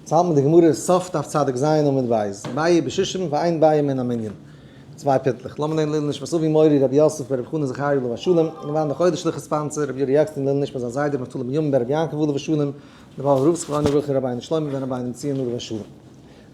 יעצט האלט מען די גמרא סוף דף צדיק ז עמוד ב', ביעא בשישים ואין ביעא מן המנין. צוויי פינטלעך. לאמיר לערנען לעילוי נשמת אבי מורי רבי יוסף ברב חנן זכריה עליו השלום, געווארן די חודש לכ' ספאנסער רבי יורי עקשטיין לעילוי נשמת זיין זיידע רבי נפתלי בנימין בן רבי יעקב עליו השלום, דער בעל רב זכרונו לברכה רבינו שלמה בן רבינו ציון עליו השלום.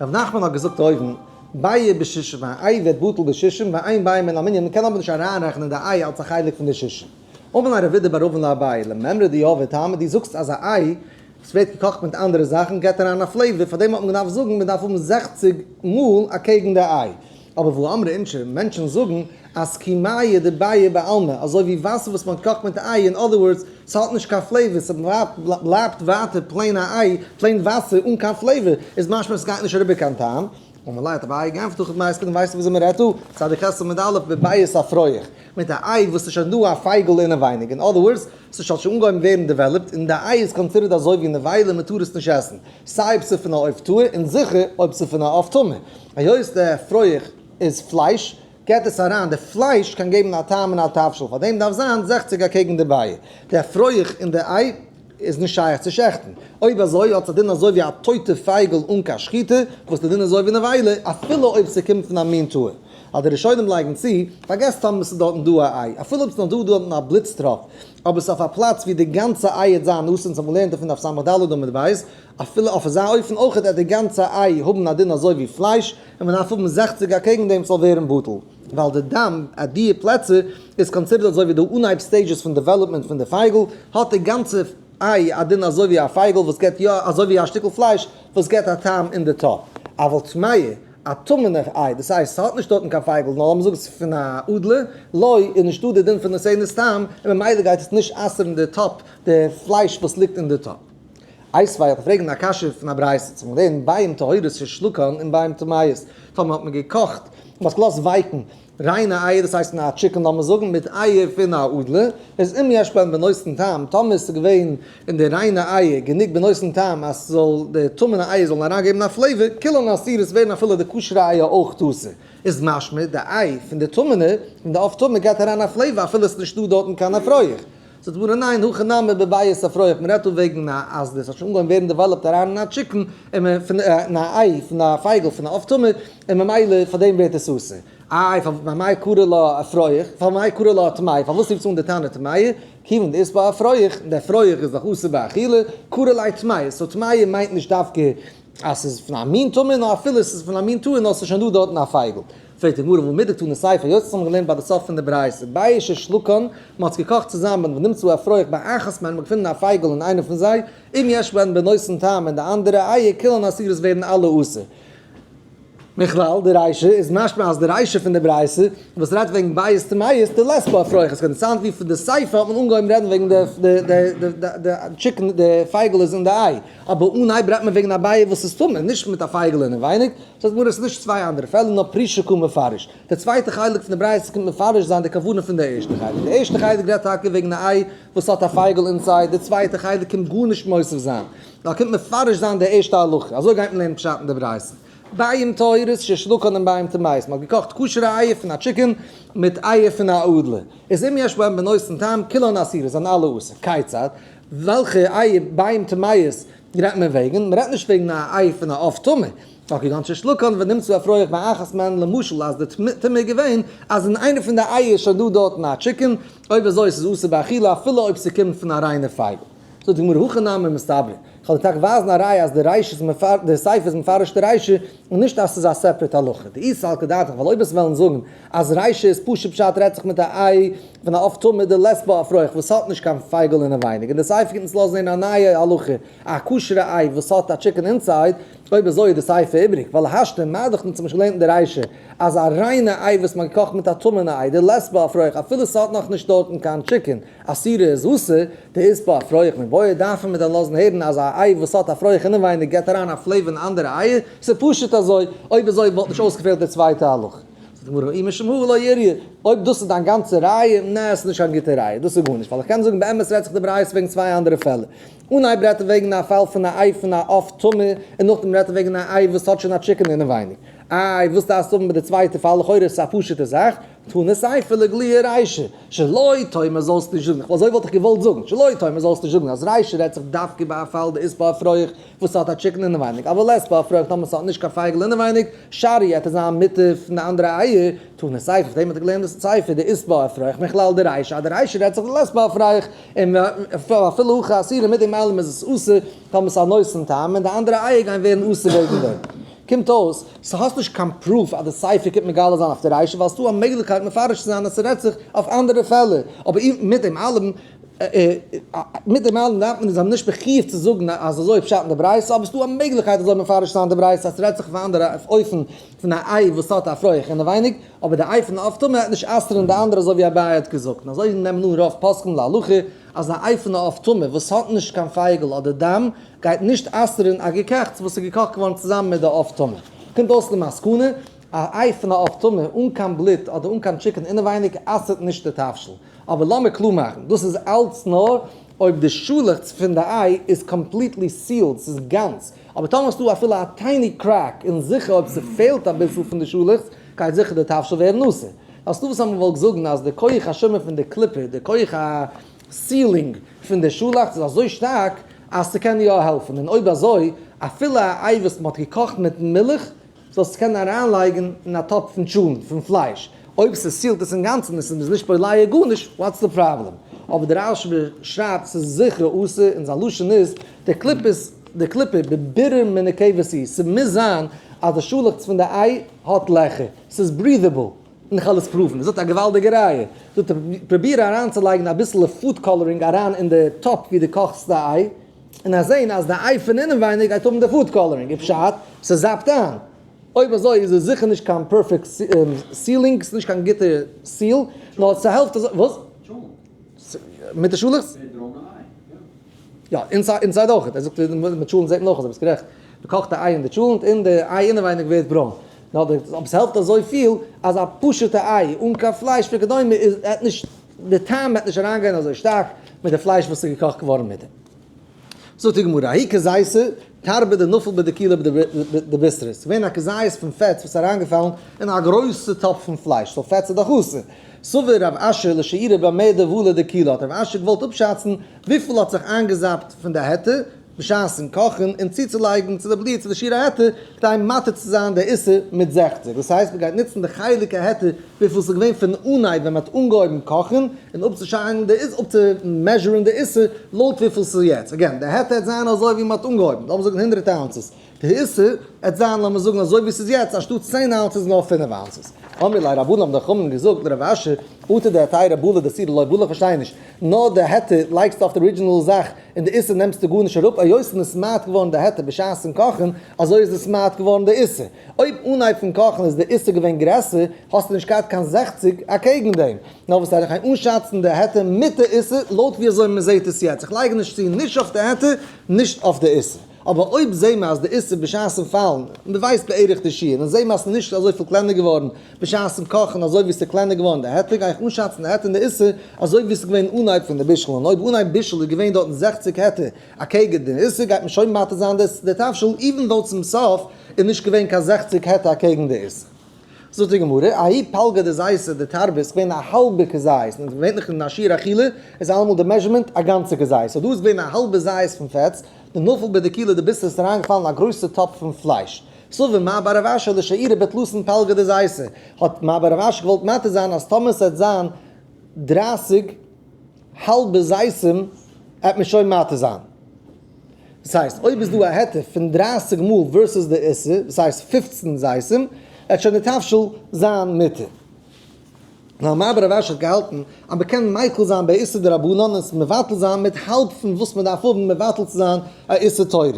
רב נחמן האט געזאגט אויבן, ביעא בשישים, א איי ווערט בטל בשישים, ואין ביעא מן המנין, מען קען אבער נישט אריינרעכענען די איי אלס א חלק פון די שישים. אמר ליה רב אידי בר אבין לאביי, למימרא דיהבי טעמא, דו זאגסט אז א איי וואס ווערט געקאכט מיט אנדערע זאכן געבט אריין א flavor, פאר דעם האט מען געדארפט זאגן מען דארף האבן 60 מאל אקעגן די איי. אבער והא אמרי אינשי, מענטשן זאגן אז כי מיא דביעא בעלמא, אזוי ווי וואסער וואס מען האט געקאכט מיט איי, אין other words, ס'האט נישט קיין flavor, ס'בלייבט ווייטער plain א איי, plain וואסער אן קיין flavor, איז משמע ס'גייט נישט אריבער קיין טעם. אמר ליה האט אביי געענטפערט הכא במאי עסקינן ווייסטו וויאזוי מען רעדט דא? צדיק ח' עמוד א' בביעת אפרוח, מיט א איי וואס איז שוין דא א פייגל אינעווייניג, אין other words, ס'איז שוין שוין אנגעהויבן ווערן developed און די איי איז considered אזוי ווי נבילה מען טאר עס נישט עסן, סיי אויב ס'איז פון א עוף טהור און זיכער אויב ס'איז פון א עוף טמא. היות די אפרוח איז פלייש געט עס אריין, די פלייש קען געבן א טעם און א תבשיל, פאר דעם דארף זיין 60 אקעגן די ביעא. די אפרוח אין די איי איז נישט שייך צו שעכטן. אויב אזוי האט עס א דין אזוי ווי א טויטע פייגל אן קיין שחיטה, וואס די דין איז אזוי ווי נבילה, אפילו אויב ס'קומט פון א מין טהור. אז די ראשונים לייגן צו, פארגעס טאמער ס'איז דארטן דא א איי, אפילו אויב ס'איז נאר דא דארטן א בלוטס טראפ, אבער ס'איז אויף א פלאץ ווי די גאנצע איי העט זיין אסור, אונז האבן געלערנט דערפון דף ס"ד עמוד ב', אפילו אויף אזא אופן אויך העט די גאנצע איי האבן א דין אזוי ווי פלייש, און מ'דארף האבן 60 אקעגן דעם ס'זאל ווערן בטל, ווייל די דם אט די פלעצער איז considered אזוי ווי די אנהייב stages פון development פון די פייגל, האט די גאנצע איי א דין אזוי ווי א פייגל וואס געבט יא אזוי ווי א שטיקל פלייש וואס געבט א טעם אין די טאפ, אבל טמאה. א טמא'נע איי, דאס הייסט ס'האט נישט דארטן קיין פייגל, נאר לאמיר זאגן ס'איז פון א אדלער, לא, איז נישטא די דין פון נותנת טעם, און ממילא גייט עס נישט אסר'ן די טאפ, די פלייש וואס ליגט אין די טאפ. איתיביה האט פרעגן א קשיא פון א ברייתא, צו מ'לערנט ביעים טהורות ששלקן און ביעים טמאות, טאמער האט מען געקאכט, מ'האט געלאזט ווייקן, ריינע אייער, דאס הייסט פון א chicken לאמיר זאגן, מיט אייער פון א אדלער, איז אם יש בהן בנותן טעם, טאמער עס איז געווען אין די ריינע אייער גענוג בנותן טעם אז ס'זאל די טמא'נע אייער זאלן אריינגעבן א flavor, כולן אסורות ווערן אפילו די כשר'ע אייער אויך אסור. איז משמע די איי פון די טמא'נע, פון די עוף טמא געבט אריין א flavor אפילו עס איז נישטא דארטן קיין אפרוח. זאגט די גמרא ניין, הכא נמי בביעת אפרוח, מען רעדט דא וועגן א אז דאס האט שוין אנגעהויבן ווערן developed אריין אין א chicken, און מען פון אין א איי פון א פייגל פון א עוף טמא, און ממילא פאר דעם ווערט עס אסור. איי פאר מאי קרי לה אפרוח, פאר מאי קרי לה טמאה, פארוואס רופט זיך אן די תנא טמאה? כיוון דאית בה אפרוח, די אפרוח איז דאך אסור באכילה, קרי ליה טמאה, so טמאה מיינט נישט דווקא אז ס'איז פון א מין טמא, נאר אפילו ס'איז פון א מין טהור נאר ס'איז שוין דא דארטן א פייגל. פרעגט די גמרא והא מדקתני סיפא, היות אונז האבן געלערנט ביי די סוף פון די ברייתא, ביעי ששלקן, מ'האט עס געקאכט צוזאמען, ונמצא אפרוח באחת מהן, מ'האט געפונען א פייגל אין איינע פון זיי, אם יש בהן בנותן טעם אין די אנדערע אייער, כולן אסורות ווערן אלע אסור. מכלל דרישא איז משמע אז די רישא פון די ברייתא וואס רעדט וועגן ביעות טמאות דלית בה אפרוח, עס קען זיין ווי פון די סיפא האט מען אנגעהויבן רעדן וועגן די chicken די פייגל איז אין די איי, אבער אנהייב רעדט מען וועגן א ביעא וואס איז טמא נישט מיט א פייגל אינעווייניג, זאגט די גמרא עס איז נישט צוויי אנדערע פעלער נאר פרושי קא מפרש, די צווייטע חלק פון די ברייתא קומט מפרש זיין די כוונה פון די ערשטע חלק, די ערשטע חלק רעדט טאקע וועגן א איי וואס האט א פייגל inside, די צווייטע חלק קומט גארנישט מוסיף זיין, נאר קומט מפרש זיין די ערשטע הלכה, אזוי גייט מען לערנען פשט אין די ברייתא. ביעים טהורות ששלקן און ביעים טמאות, מען האט געקאכט כשר'ע אייער פון א chicken מיט אייער פון א אדלער, איז אם יש בהם בנותן טעם כולן אסורות זענען אלע אסור, כיצד? וועלכע אייער ביעים טמאות רעדט מען וועגן? מען רעדט נישט וועגן א איי פון א עוף טמא, נאר כגון ששלקן ונמצא אפרוח באחת מהן למשל אז די טומאה איז געווען אז אין איינע פון די אייער איז שוין דא דארטן א chicken, אויב אזוי איז עס אסור באכילה אפילו אויב ס'קומט פון א ריינע פייגל. זאגט די גמרא הכי נמי מסתברא, כ'וועל דיר טאקע ווייזן א ראיה אז די רישא איז מפרש, די סיפא איז מפרש די רישא, און נישט אז ס'איז א separate הלכה. דאי סלקא דעתך, ווייל אויב עס וועלן זאגן אז רישא איז פשוט פשט רעדט זיך מיט א איי פון א עוף טמא דלית בה אפרוח וואס האט נישט קיין פייגל אינעווייניג, און די סיפא קומט אונז לאזן הערן א נייע הלכה, א כשר'ע איי וואס האט א chicken inside, אויב אזוי איז די סיפא איבריג, ווייל השתא מה דאך אונז האבן שוין געלערנט אין די רישא אז א ריינע איי וואס מ'האט געקאכט מיט א טמא'נע איי דלית בה אפרוח אפילו ס'האט נאכנישט דארטן קיין chicken, אסירה איז אסור, דאית בה אפרוח מיבעיא דארפן מיר דען לאזן הערן אז א איי וואס האט אפרוח אינעווייניג געבט אריין א flavor אין אנדערע אייער, ס'איז פשוט אזוי, אויב אזוי וואלט נישט אויסגעפעלט די צווייטע הלכה. זאגט די גמרא אי משום הא לא איריא, אויב דאס איז דיין גאנצע ראיה, נע עס איז נישט קיין גוטע ראיה, דאס איז גארנישט, ווייל איך קען זאגן באמת רעדט זיך די ברייתא וועגן צוויי אנדערע פעלער, אנהייב רעדט ער וועגן א פאל פון א איי פון א עוף טמא, און נאכדעם רעדט ער וועגן א איי וואס האט שוין א chicken אינעווייניג. איי וואס דארפסטו האבן ביי די צווייטע פאל, לכאורה איז עס א פשוטע זאך. תנא סיפא לגלויי רישא, שלא תאמר זאלסט נישט זאגן, אזוי וואלט איך געוואלט זאגן, שלא תאמר זאלסט נישט זאגן אז רישא רעדט זיך דווקא ביי א פאל דאית בה אפרוח וואס האט א chicken אינעווייניג, אבל לית בה אפרוח טאמער ס'האט נישט קיין פייגל אינעווייניג, שרי עט עס זיין מותר פון די אנדערע אייער, תנא סיפא אויף דעם האט ער געלערנט דאס סיפא דאית בה אפרוח מכלל דרישא אז די רישא רעדט זיך דלית בה אפרוח, און אפילו הכי אסירא מיט דעם אלעם איז עס אסור טאמער ס'איז א נותן טעם און די אנדערע אייער גייען ווערן אסור וועגן דעם. קומט אויס, ס'האסט נישט קיין proof אז די סיפא קומט מגלה זיין אויף די רישא ווייל ס'דא א מעגליכקייט מפרש צו זיין אז ס'רעדט זיך אויף אנדערע פעלער, אבער מיט דעם אלעם דארף מען איז נישט מחיוב צו זאגן אז אזוי איז פשט אין די ברייתא, אבער ס'דא א מעגליכקייט אזוי מפרש צו זיין די ברייתא אז ס'רעדט זיך אויף א אנדערע אופן פון א איי וואס האט א אפרוח אינעווייניג, אבער די איי פון די עוף טמא וועט נישט אסר'ן די אנדערע אזוי ווי אביי האט געזאגט, און אזוי נעמען אן רוב פוסקים להלכה אז א איי פון א עוף טמא וואס האט נישט קיין פייגל אדער דם גייט נישט אסר'ן א געקעכטס וואס איז געקאכט געווארן צוזאמען מיט די עוף טמא. קומט אויס למסקנא, א איי פון א עוף טמא אן קיין בלוט אדער אן קיין chicken אינעווייניג אסר'ט נישט די תבשיל. אבער לאמיר קלאר מאכן, דאס איז אלץ נאר אויב די שאלעכץ פון די איי איז completely sealed, ס'איז גאנץ. אבער טאמער האסטו אפילו א tiny crack, און זיכער אויב ס'פעלט אביסל פון די שאלעכץ, גייט זיכער די תבשיל ווערן אסור. האסטו וואס אז מ'וואלט זאגן אז די כח השומר פון די קליפה, די כח ה sealing פון די שאלאכץ איז אזוי שטארק אז ס'קען יא העלפן, און אויב אזוי אפילו א איי וואס מ'האט געקאכט מיט מילך זאלסטו קענען אריינלייגן אין א טאפ פון טשולנט פון פלייש, אויב ס' seal ט עס אינגאנצן און ס'איז נישט בולע גארנישט, what's the problem? אבער דער רשב א שרייבט ס'איז זיכער אסור און זיין לשון איז די קליפות די קליפה בבירור מנקבת היא, ס'מוז זיין אז די שאלעכץ פון די איי האט לעכער, ס'איז breathable, און איך וועל עס prove ן, ער זאגט א געוואלדיגע ראיה, זאגט ער פרוביר אריינצולייגן אביסעלע food coloring אריין אין די טאפ ווי דו קאכסט די איי, און אז זעהן אז די איי פון אינעווייניג גייט האבן די food coloring, איז פשט ס'זאפט איין, אויב אזוי איז עס זיכער נישט קיין perfect sealing, ס'איז נישט קיין גוטע seal, נאר ס'העלפט אזוי, וואס? מיט די שאלעכץ? יא, inside אויך, ער זאגט מיט טשולענט זעט מען אויך אזוי, ביסט גערעכט, מ'קאכט די איי אין די טשולענט און די איי אינעווייניג ווערט ברוין, נאר די אבער ס'העלפט אזויפיל אז א פשוטע איי אן קיין פלייש וכדומה איז עט נישט די טעם וועט נישט אריינגיין אזוי שטארק מיט די פלייש וואס איז געקאכט געווארן מיט דעם. זאגט די גמרא, ההוא כזיתא תרבא דנפל בדיקולא דבישרא, ס'איז געווען א כזית פון פעטס וואס איז אריינגעפאלן אין א גרויסע טאפ פון פלייש, so פעטס איז דאך אסור. סבר רב אשי לשיעורא במדא בלע דיקולא, האט רב אשי געוואלט אפשאצן וויפיל האט זיך איינגעזאפט פון די היתר בשעת'ן קאכן און צוצולייגן צו די בליעה צו די שיעור ההיתר כדי מתיר צו זיין די איסור מיט 60, דאס הייסט מ'גייט נוצן די חלק ההיתר וויפיל ס'איז געווען פון אנהייב ווען מ'האט אנגעהויבן קאכן און אפצושיילן די איסור אפצו measure ן די איסור לויט וויפיל ס'איז יעצט, again די היתר העט זיין אזוי ווי מ'האט אנגעהויבן, לאמיר זאגן 100 ounces, די איסור העט זיין לאמיר זאגן אזוי ווי ס'איז יעצט אנשטאט 10 ounces נאר 5 ounces. אמרי ליה רבנן האבן די חכמים געזאגט לרב אשי, אטו דהיתרא בלע דאיסורא לא בלע כ'פארשטיי נישט, נאר די היתר לייגסטו אויף די original זאך און די איסור נעמסטו גארנישט אראפ, היות ס'איז נתמעט געווארן די היתר בשעת'ן קאכן, אזוי איז נתמעט געווארן די איסור. אויב אנהייב פון קאכן איז די איסור געווען גרעסער, האסטו נישט געהאט קיין 60 אקעגן דעם. נאר וואס דארף איך אנשאצן די היתר מיט די איסור לויט ווי אזוי מ'זעט עס יעצט, איך לייג נישט צו נישט אויף די היתר נישט אויף די איסור. אבער אויב זעהן מיר אז די איסור בשעת'ן פאלן, מ'ווייסט בערך די שיעור, און זעהן מיר אז ס'איז נישט אזויפיל קלענער געווארן בשעת'ן קאכן אזוי ווי ס'איז קלענער געווארן די היתר, גיי איך אנשאצן די היתר און די איסור אזוי ווי ס'איז געווען אנהייב פון די בישול, און אויב אנהייב בישול איז געווען דארטן 60 היתר אקעגן די איסור גייט מען שוין מתיר זיין די תבשיל even though צום סוף איז נישט געווען קיין 60 היתר אקעגן די איסור. זאגט די גמרא, ההוא פלגא דזיתא דתרבא איז געווען א האלבע כזית, און געווענליך אין א שיעור אכילה איז אלעמאל די measurement א גאנצע כזית, so דא איז געווען א האלבע זית פון פעטס, דנפל בדיקולא דבישרא איז אריינגעפאלן א גרויסע טאפ פון פלייש. סבר מר בר רב אשי לשיעורא בתלתין פלגי דזיתא, האט מר בר רב אשי געוואלט מתיר זיין אז טאמער ס'וועט זיין 30 האלבע זיתים עט מען שוין מתיר זיין. דאס הייסט אויב איז דא א היתר פון 30 מאל versus די איסור, דאס הייסט 15 זיתים, עט שוין די תבשיל זיין מותר. נאר מר בר רב אשי האט געהאלטן אז מען קען מיקל זיין ביי איסור דרבנן און עס מבטל זיין מיט האלב פון וואס מען דארף האבן מבטל צו זיין א איסור תורה.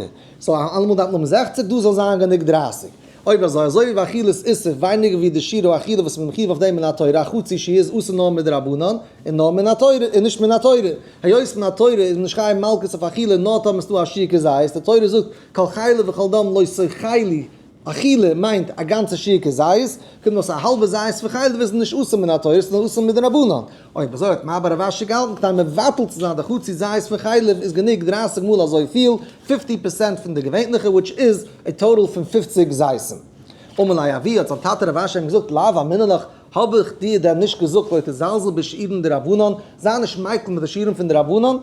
so אלעמאל דארף מען האבן 60, דא זאל זיין גענוג 30. אויב אזוי, אזוי ווי ביי אכילת איסור ווייניגער ווי די שיעור האכילה וואס מען מחיוב אויף דעם מן התורה, א חצי שיעור איז אסור נאר מדרבנן און נאר מן התורה און נישט מן התורה. היות מן התורה איז מען נישט חייב מלקות אויף אכילה נאר טאמער ס'דא א שיעור כזית, די תורה זאגט כל חלב וכל דם לא תאכלו, אכילה מיינט א גאנצע שיעור כזית, קומט אויס א האלבע זית פון חלב איז נישט אסור מן התורה, ס'איז נאר אסור מדרבנן. אויב אזוי האט מר בר רב אשי געהאלטן כדי מבטל צו זיין די חצי זית פון חלב איז גענוג 30 מאל אזויפיל, 50 percent פון די געווענליכע which is a total פון 50 זיתים. אמר ליה אבוה האט זיין טאטע רב אשי אים געזאגט לאו אמינא לך. האב איך דיר דען נישט געזאגט לא תזלזל בשיעורין דרבנן, זיי נישט מיקל מיט די שיעורים פון די רבנן,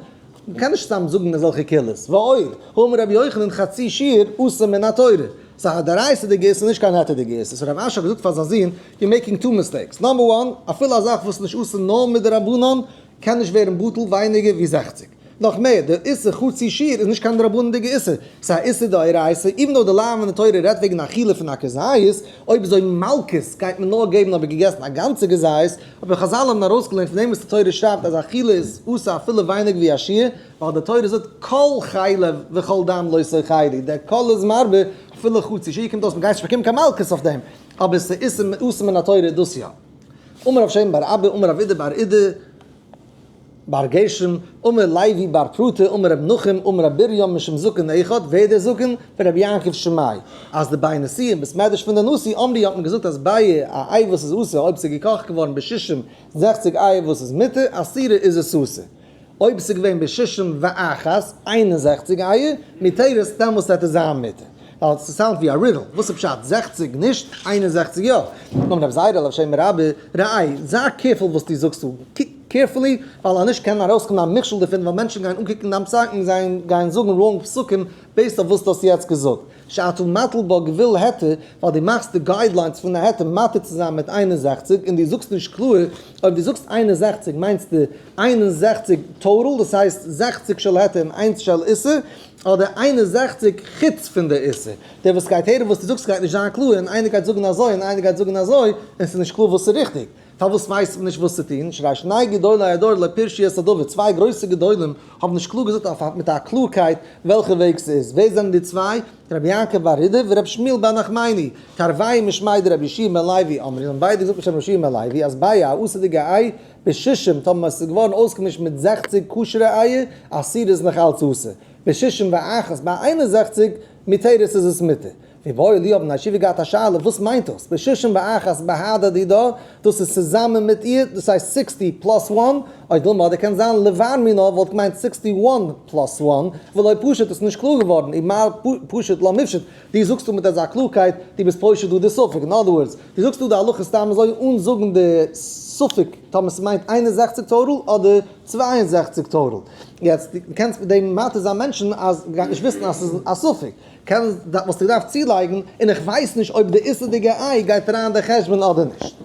מ'קען נישט סתם זאגן אזעלכע קולות, ועוד, האמר רבי יוחנן חצי שיעור אסור מן התורה, ס'איז א דאורייתא'דיגע איסור נישט קיין היתר'דיגע איסור, so רב אשי האט געזאגט פאר זיין זון, you're making two mistakes, number one, אפילו א זאך וואס איז נישט אסור נאר מדרבנן, קען נישט ווערן בטל ווייניגער ווי 60. נאך מער, דער איסור חצי שיעור איז נישט קיין דרבנן'דיגע איסור, ס'איז א איסור דאורייתא, even though די לאו אין די תורה רעדט וועגן אכילה פון א כזית, אויב אזוי מלקות גייט מען נאר געבן אויב ער האט געגעסן א גאנצע כזית, אבער חזל האבן ארויסגעלערנט פון דעם וואס די תורה שרייבט אז אכילה איז אסור אפילו ווייניגער ווי א שיעור, ווייל די תורה זאגט כל חלב וכל דם לא תאכלו, דער כל איז מרבה אפילו חצי שיעור, קומט אויס מ'גייט נישט באקומען קיין מלקות אויף דעם, אבער ס'איז אסור מן התורה דאס יא. אמר רב שמן בר אבא אמר רב אידי בר אידי בר גרשום, אמר לוי בר פרטא אמר רב נחום אמר רב בריון משום זקן אחד, ווער דער זקן? פון רבי יעקב שמאי, אז די ביי נשיא אין בית מדרש פון די נשיא אמרי האט מען געזאגט אז ביי א איי וואס איז אסור אויב ס'איז געקאכט געווארן בשישים זעכציג אייער וואס איז מותר אסירה איז עס אסור אויב ס'איז געווען בשישים ואחת, 61 אייער, מותרת דעמאלסט וועט עס זיין מותר. ווייל ס' sound ווי א riddle, וואס איז פשט 60 נישט, 61 יא? אמר רב זירא על שם רבי, ראה, זיי careful וואס דו זאגסט דא, קוק carefully, ווייל אז נישט קען ארויסקומען א מכשול דערפון ווייל מענטשן גייען אנקוקן דיין פסק און זיי גייען זאגן wrong פסקים based אויף וואס דו האסט יעצט געזאגט. שאתה מטיל בה גבול היתר, ווייל דו מאכסט די guidelines פון די היתר מתיר צו זיין מיט 61 און דו זאגסט נישט קלאר, אויב דו זאגסט 61 מיינסטו 61 total, דאס הייסט 60 של היתר און איינס של איסור, אדער 61 חוץ פון די איסור. דער וואס גייט הערן וואס דו זאגסט גייט נישט זיין קלאר, און איינער גייט זאגן אזוי און איינער גייט זאגן אזוי, און ס'איז נישט קלאר וואס איז ריכטיג. פארוואס ווייסט מען נישט וואס צו טון? שהרי שני גדולי הדור לא פירשו את הדבר, צוויי גרויסע גדולים האבן נישט קלאר געזאגט אויף מיט א קלארקייט וועלכע וועג ס'איז. ווער זענען די צוויי? רבי יעקב בר אידי ורבי שמואל בר נחמני, תרווייהו משמיה דרבי יהושע בן לוי אמרי, האבן ביידע געזאגט בשם רבי יהושע בן לוי אז ביעא א אסור'דיגע איי בשישים טאמער עס איז געווארן אויסגעמישט מיט 60 כשר'ע אייער, אסור איז נאך אלץ אסור. בשישים ואחת ביי 61 מותרת איז עס מותר. ואיבעיא להו האבן די ישיבה געהאט א שאלה, וואס מיינט דאס? בשישים ואחת בהדה דידה, דאס איז צוזאמען מיט איר, דאס הייסט sixty plus one, או דילמא אדער קען זיין לבר מינה וואלט געמיינט sixty one plus one, ולא פשיט איז נישט קלאר געווארן, ומר פשיט לא מיפשט, דו זאגסט דא מיט אזא קלארקייט, דו ביסט פושט דא די ספק, אין other words, דו זאגסט דא די הלכה סתם אזוי אן זאגן די ספק טאמער ס'מיינט 61 total אדער 62 total. יעצט דו קענסט מיט דעם מתיר זיין מענטשן אז מ'גייט נישט וויסן אז ס'איז א ספק. קען וואלסטו געדארפט צולייגן, און איך ווייס נישט אויב די איסור'דיגע איי גייט אריין אין די חשבון אדער נישט.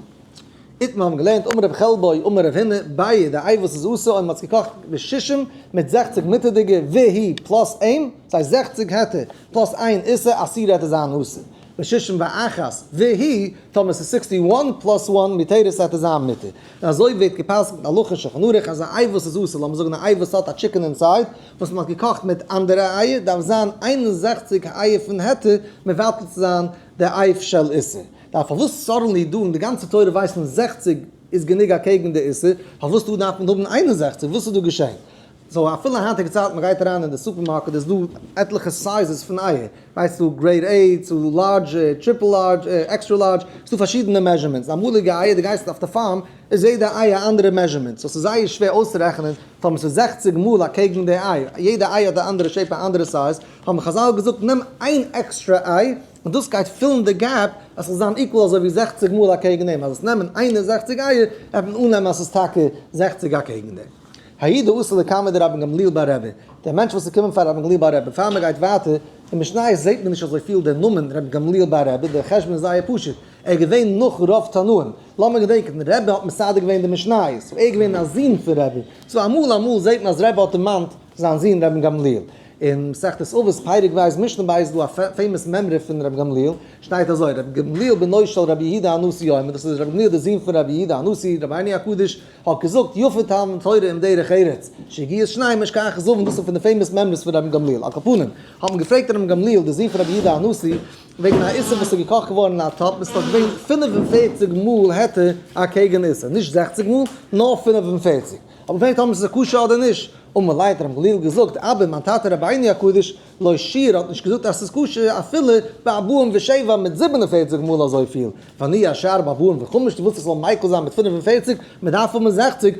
איתמר האבן געלערנט, אמר רב חלבו, אמר רב הונא, ביעא, די איי וואס איז אסור אויב מ'האט עס געקאכט בשישים מיט 60 מותר'דיגע והיא plus אים, דאס הייסט 60 היתר plus איין איסור, אסור וועט עס זיין אסור. בשישים ואחת והיא, טאמער עס איז sixty one plus one מותרת וועט עס זיין מותר. און אזוי ווערט גע'פסק'נט הלכה שולחן ערוך אז א איי וואס איז אסור, לאמיר זאגן א איי וואס האט א chicken inside, וואס מען האט געקאכט מיט אנדערע אייער, דארף זיין 61 אייער פון היתר מבטל צו זיין די איי של איסור. דארף פארוואס suddenly דא אין די גאנצע תורה ווייסט מען 60 איז גענוג אקעגן די איסור, פארוואס דא דארף מען האבן 61? וואס איז דא געשען? so אפילו היינטיגע צייט מען גייט אריין אין די סופערמארקעט איז דא עטליכע sizes פון אייער, ווייסט דו grade A צו large, triple large, extra large, ס'דא פארשידענע measurements, אמאליגע אייער דו גייסט אויף די farm איז יעדע איי א אנדערע measurement, so ס'איז זייער שווער אויסצורעכענען טאמער ס'איז 60 מאל אקעגן די איי, יעדע איי האט א אנדערע shape א אנדערע size, האבן חזל געזאגט נעם איין עקסטרע איי און דאס גייט פילן די gap אז ס'זאל זיין equal אזוי ווי 60 מאל אקעגן דעם, אז עס נעמען 61 אייער וועט מען אננעמען אז ס'איז טאקע 60 אקעגן דעם. ההוא דאתא לקמיה דרבן גמליאל בר רבי, דער מענטש וואס איז געקומען פאר רבן גמליאל בר רבי, פאר מען גייט ווייטער, אין משניות זעט מען נישט אזוי פיל דער נאמען רבי גמליאל בר רבי, דער חשבון איז זייער פשוט, ער איז געווען נאך רוב תנאים, לאמיר געדענקען, רבי האט מסדר געווען די משניות, so ער איז געווען א זון פון רבי, so אמאל אמאל זעט מען אז רבי האט דערמאנט זיין זון רבן גמליאל. אין מסכת אבות פרק ב' משנה ב' איז דא א famous מימרא פון רבי גמליאל, שטייט אזוי, רבי גמליאל בנו של רבי יהודה הנשיא אומר, דאס איז רבי גמליאל דער זון פון רבי יהודה הנשיא, רבינו הקדוש, האט געזאגט, יפה תלמוד תורה עם דרך ארץ, שהגיע שניים משכח זבן, דאס איז פון די famous מימרות פון רבי גמליאל. על כל פנים, האט מען געפרעגט רבי גמליאל, דער זון פון רבי יהודה הנשיא, וועגן א איסור וואס איז געקאכט געווארן אין א טאפ, עס איז דאך געווען 45 מאל היתר אקעגן איסור, נישט 60 מאל, נאר 45. אבער פרעגט אויב עס איז כשר אדער נישט. אמר ליה האט רבי גמליאל געזאגט, אבא, מיין טאטע רבינו הקדוש, לא שיער האט נישט געזאגט אז ס'איז כשר אפילו בארבעים ושבע מיט 47 מאל אזויפיל, ואני אשאר בארבעים וחמש, דו ווילסט איך זאל מיקל זיין מיט 45, מען דארף האבן 60,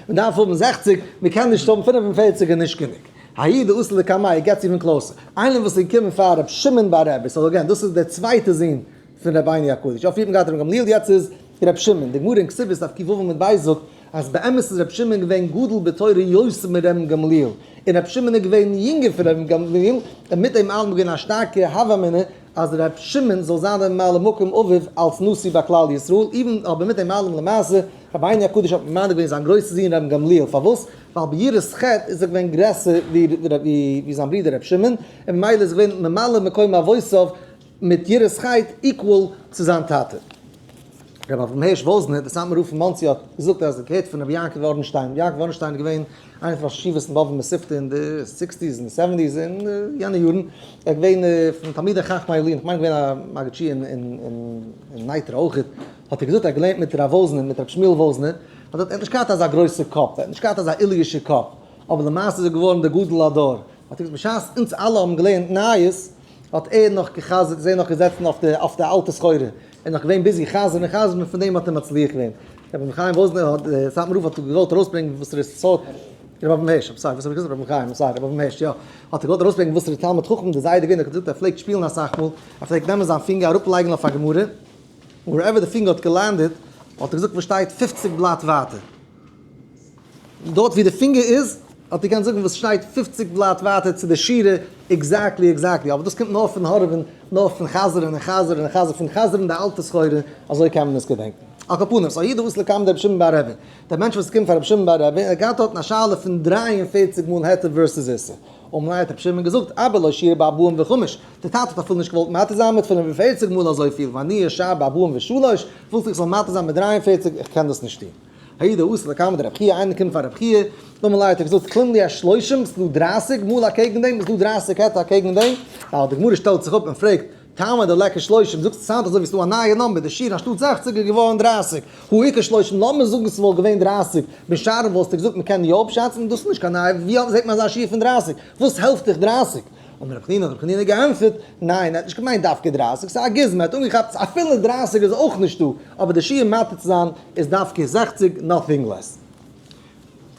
מען דארף האבן 60, מען קען נישט האבן 45 איז נישט גענוג. ההוא דאתא לקמיה gets even closer. איינער וואס איז געקומען פאר רבי שמעון בר רבי, so again דאס איז דער צווייטער זון פון רבינו הקדוש, אויף יעדן גייט רבי גמליאל, יעצט איז ר' שמעון. די גמרא אין כתובות דף ק"ו עמוד ב' זאגט אז באמת איז ר' שמעון געווען גדול בתורה יותר מר' גמליאל, און ר' שמעון איז געווען יונגער פון ר' גמליאל, און מיט דעם אלעם איז געווען א שטארקע הוה אמינא אז ר' שמעון זאל זיין דער ממלא מקום אביו אלס נשיא ביי כלל ישראל, even אבער מיט דעם אלעם למעשה, רבינו הקדוש האט ממנה געווען זיין גרויסע זון ר' גמליאל, פארוואס? ווייל ביראת חטא איז ער געווען גרעסער ווי זיין ברודער ר' שמעון, און ממילא איז געווען ממלא מקום אבותיו מיט יראת חטא equal צו זיין טאטע. רבי אברהם הערש וואזנער, דער סאטמאר רב פון מאנסי האט געזאגט אז ער האט געהערט פון רבי יעקב אורנשטיין, רבי יעקב אורנשטיין איז געווען איינער פון ראשי ישיבות אין באבוב מתיבתא אין די sixties און seventies אין יענע יארן, ער איז געווען פון תלמידי חכמי לובלין, כ'מיין געווען א מגיד שיעור אין נייטרא אויכעט, האט ער געזאגט ער האט געלערנט מיט רב וואזנער, מיט רבי שמואל וואזנער, האט ער האט נישט געהאט אזא גרויסע קאפ, ער האט נישט געהאט אזא עילוי'שע קאפ, אבער למעשה איז ער געווארן דער גדול הדור, האט ער געזאגט בשעת אונז אלע האבן געלערנט נייעס, האט ער נאך גע'חזר'ט, איז ער נאך געזעצן אויף די אויף די אלטע סחורה, ער איז נאך געווען busy חזר'ן און חזר'ן און פון דעם האט ער מצליח געווען. רבי אברהם חיים וואזנער האט, דער סאטמאר רב האט געוואלט ארויסברענגען וואס ער איז סארט, רבי אברהם הערש, I'm sorry, וואס האב איך געזאגט? רבי אברהם חיים, I'm sorry, רבי אברהם הערש, יא, האט ער געוואלט ארויסברענגען וואס ער איז תלמיד חכם, דער זיידע געווען, ער האט געזאגט ער פלעגט שפילן אסאך מאל, ער פלעגט נעמען זיין פינגער אראפלייגן אויף א גמרא, און wherever די פינגער האט גע land עט, האט ער געזאגט וואס שטייט 50 בלאט ווייטער. דארט ווי די פינגער איז, האט ער געקענט זאגן וואס שטייט 50 בלאט ווייטער צו די שורה, exactly exactly, אבער דאס קומט נאר פון הארעווען, נאר פון חזר'ן און חזר'ן און חזר'ן, פון חזר'ן די אלטע סחורה, אזוי קען מען עס געדענקען. על כל פנים, ס'איז ידוע לקמיה דרבי שמעון בר רבי, דער מענטש וואס קומט פאר רבי שמעון בר רבי, ער האט געהאט דארטן א שאלה פון 43 מאל היתר versus איסור. אמר ליה האט רבי שמעון געזאגט, אבא לא שיער בארבעים וחמש, דער טאטע האט אפילו נישט געוואלט מתיר זיין מיט 45 מאל אזויפיל, ואני אשאר בארבעים ושלש, ווילסט איך זאל מתיר זיין מיט 43, איך קען דאס נישט טון. ההוא דאתא לקמיה דרבי חייא, איינער קומט פאר רבי חייא, אמר ליה האט ער געזאגט כלום לי השלושים, ס'איז דא 30 מאל אקעגן דעם, איז דא 30 היתר אקעגן דעם, ווייל די גמרא שטעלט זיך אפ און פרעגט, טעמא דליכא שלושים, זאגסט ס'sound אזוי ווי ס'איז דא א נייע number, די שיעור אנשטאט 60 איז געווארן 30, הא איכא שלושים, לאמיר זאגן ס'וואלט געווען 30, בשערים וואלסטו געזאגט מ'קען יא אפשאצן, דאס איז נישט קיין נייע, ווי זעט מען אזא שיעור פון 30? וואס העלפט דיך 30? אמר רבי חנינא, האט רבי חנינא געענטפערט, ניין, ער האט נישט געמיינט דווקא 30, ס'איז א גוזמא, ער האט אנגעכאפט אפילו 30 איז אויך נישטא, אבער די שיעור מתיר צו זיין איז דווקא 60, nothing less.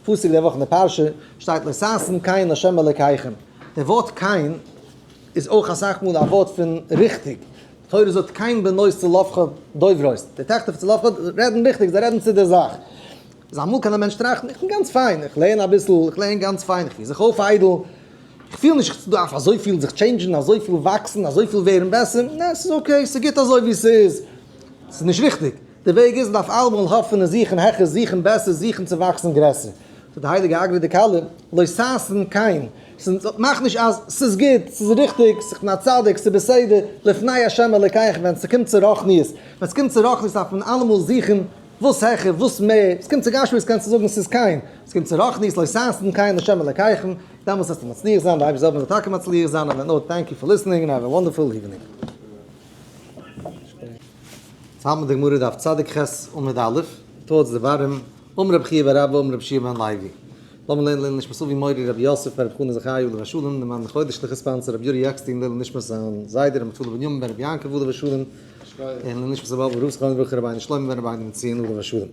פסוק די וואך אין די פרשה שטייט לא תעשון כן לה' אלקיכם, די ווארט כן איז אויך אסאך מאל א ווארט פון ריכטיג, די תורה זאגט כן בנות צלפחד דוברות, די טעכטער פון צלפחד רעדן ריכטיג, זיי רעדן צו דער זאך. איז אמאל קען א מענטש טראכטן, איך בין גאנץ פיין, איך לערן אביסל, איך לערן גאנץ פיין, איך פיר זיך אויף איידל, איך פיל נישט איך דארף אזויפיל זיך change ן, אזויפיל וואקסן, אזויפיל ווערן בעסער, נע, ס'איז okay, ס'איז גוט אזוי ווי ס'איז. ס'איז נישט ריכטיג. די וועג איז, מ'דארף אלעמאל האפן און זוכן העכער, זוכן בעסער, זוכן צו וואקסן גרעסער. זאגט די הייליגע אגרא דכלה, לא תעשון כן, מאך נישט אז ס'איז גוט, ס'איז ריכטיג, איך בין א צדיק, ס'איז בסדר, לפני ה' אלקיך, ווען ס'קומט צו רוחניות, ווען ס'קומט צו רוחניות דארף מען אלעמאל זוכן וואס העכער, וואס מער, ס'קומט צו גשמיות קענסטו זאגן ס'איז כן, ס'קומט צו רוחניות, לא תעשון כן לה' אלקיכם, דעמאלטס וועסטו מצליח זיין, די אייבערשטער זאל ווען טאקע מצליח זיין, on that note thank you for listening and have a wonderful evening. יעצט האלט מען די גמרא דף צדיק ח' עמוד א', towards the bottom, אמר רבי חייא בר אבא אמר רבי יהושע בן לוי. לאמיר לערנען לעילוי נשמת אבי מורי רבי יוסף ברב חנא זכרי' עליו השלום, די מאן חודש sponsor רבי יורי עקשטיין לעילוי נשמת זיין זיידע רבי נפתלי בנימין בן רבי יעקב עליו השלום, און לעילוי נשמת רבי אברהם זכרונו לברכה רבינו שלמה בן רבינו בנציון עליו השלום.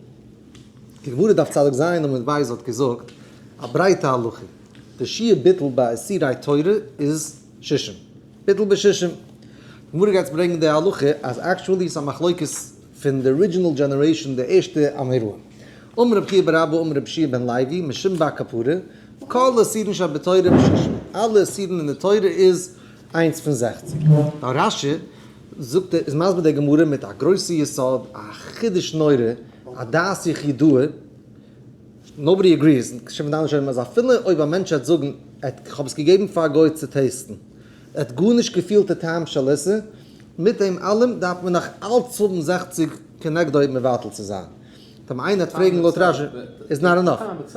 די גמרא דף צדיק ז' עמוד ב' האט געזאגט א ברייטע הלכה, די שיעור ביטול ביי איסורי תורה איז שישים, ביטול בשישים. די גמרא גייט ברענגען די הלכה אז actually איז א מחלוקת פון די original generation די ערשטע אמוראים. אמר רבי חייא בר אבא אמר רבי יהושע בן לוי משום בר קפרא, כל איסורין שבתורה בשישים, אלע איסורין אין די תורה איז איינס פון 60. נאר רש"י זאגט איז מסביר די גמרא מיט א גרויסע יסוד, א חידוש נורא, א דעת יחידאה, nobody agrees, שוין פון די אנדערע אז אפילו אויב א מענטש וועט זאגן, איך האב עס געגעבן פאר א גוי צו taste ן, ער האט גארנישט געפילט די טעם של איסור, מיט דעם אלעם דארף מען נאך אלץ האבן 60 כנגדו מבטל צו זיין. טאמער איינער וועט פרעגן לויט רש"י, איז not enough.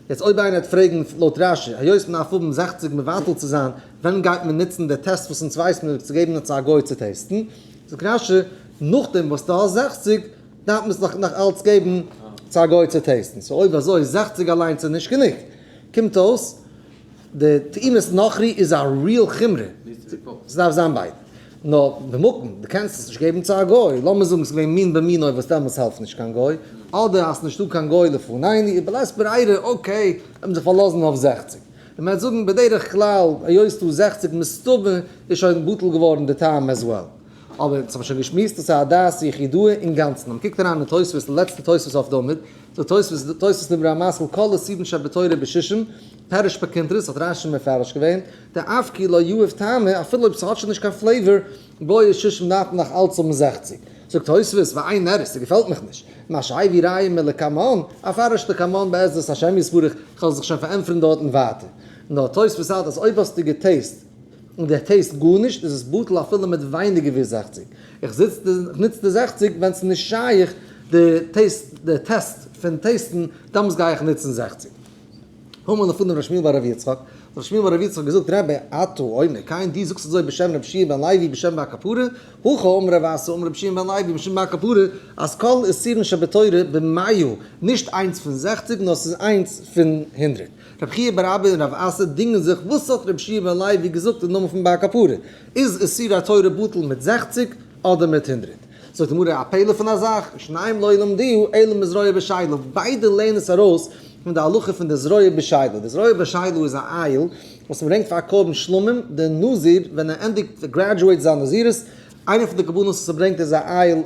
יעצט אויב איינער וועט פרעגן לויט רש"י, היות מען דארף האבן 60 מבטל צו זיין, ווען גייט מען נוצן די טעסט וואס אונז ווייסן מיר צו געבן צו א גוי צו taste ן? זאגט רש"י, נאכדעם וואס דו האסט 60, דארף מען עס נאך אלץ געבן צו א גוי צו taste ן. so אויב אזוי, 60 אליינס איז נישט גענוג. קומט אויס, די טעימת נכרי איז א real חומרא. ס'דארף זיין ביידע. נאר במקום, דו קענסט עס נישט געבן צו א גוי, לאמיר זאגן ס'איז געווען מין במינו וואס דעמאלטס העלפט נישט קיין גוי, אדער אז ס'נישטא קיין גוי לפנינו, בלית ברירה, okay, וועט מען זיך פארלאזן אויף 60. און מ'וועט זאגן בדרך כלל, היות ס'דא 60 מסתמא איז שוין בטל געווארן די טעם as well. אבער אונז האבן שוין געשמועסט דאס איז א דעת יחידאה אינגאנצן. אז מ'קוקט אריין אין תוספות, די לעצטע תוספות אויף דעם עמוד, זאגט תוספות, תוספות דיבור המתחיל כל איסורין שבתורה בשישים, פירש בקונטרס, האט רשי מפרש געווען, דאף כי לא יהיב טעמא, אפילו אויב ס'האט שוין נישט קיין flavor, בעי שישים דארף מען נאך אלץ האבן 60. זאגט תוספות, ואין נראה, ס'געפעלט מיך נישט. מה שהביא ראיה מלקמן, אפרש לקמן בעזרת השם יתברך, כ'וועל זיך שוין פארענטפערן דארטן ווייטער. נאר תוספות האלט אז אויב האסטו גע taste און דער taste גארנישט איז עס בטל אפילו מיט ווייניגער ווי 60. איך זיץ איך נוץ די 60 ווען ס'איז נישט שייך די taste די טעסט פון taste ן, דאמאלס גיי איך נוצן 60. אמר לפניו ר' שמואל בר רב יצחק, ר' שמואל בר רב יצחק האט געזאגט רבי אתה אומר כן דו זאגסט אזוי בשם רבי יהושע בן לוי בשם בר קפרא, הכי אמר רב אסי אמר רבי יהושע בן לוי בשם בר קפרא אז כל איסורין שבתורה במאה, נישט איינס פון 60 נאר ס'איז איינס פון 100. רבי חייא בר אבא און רב אסי דינגען זיך וואס האט רבי יהושע בן לוי געזאגט אין נאמען פון בר קפרא, איז איסור התורה בטל מיט 60 אדער מיט 100? זאגט די גמרא א פלא פון א זאך, שניהם לא למדוה אלא מזרוע בשלה, ביידע לערנען עס ארויס פון די הלכה פון די זרוע בשלה, די זרוע בשלה איז א איל וואס מען ברענגט פאר קרבן שלמים, די נזיר ווען ער ענדיגט graduate זיין נזירות, איינע פון די קרבנות וואס ער ברענגט איז א איל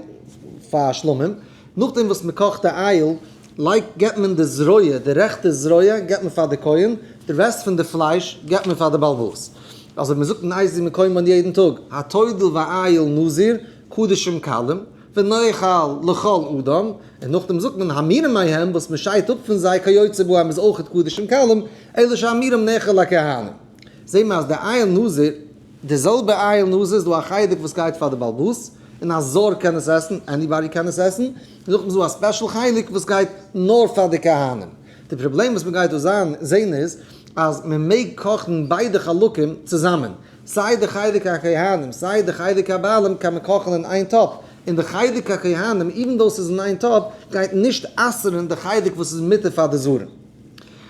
פאר שלמים, נאכדעם וואס מען קאכט די איל לייגט געבט מען די זרוע, די רעכטע זרוע געבט מען פאר די כהן, די rest פון די פלייש געבט מען פאר די בעל הבית. אזוי מען זאגט אין איזהו מקומן יעדן טאג, התודל ואיל נזיר, קדשים קלים, ונאכל לכל אדם, און נאכדעם זאגט מען המורם מהם וואס מען שיידט אפ פון זיי כיוצא בהם איז אויך קדשים קלים, אלא שהמורם נאכל לכהנים. זעהן מיר אז די איל נזיר, די זעלבע איל נזיר איז דא א חלק וואס גייט פאר די בעל הבית, און א זר קען עס עסן, anybody קען עס עסן, און נאכדעם איז דא א special חלק וואס גייט נאר פאר די כהנים. די פראבלעם וואס מען גייט דא זיין זעהן איז, אז מען מעג קאכן ביידע חלקים צוזאמען. סיי די חלק הכהנים סיי די חלק הבעלים קען מען קאכן אין איין טאפ, און די חלק הכהנים even though ס'איז אין איין טאפ גייט נישט אסר'ן די חלק וואס איז מותר פאר די זרים.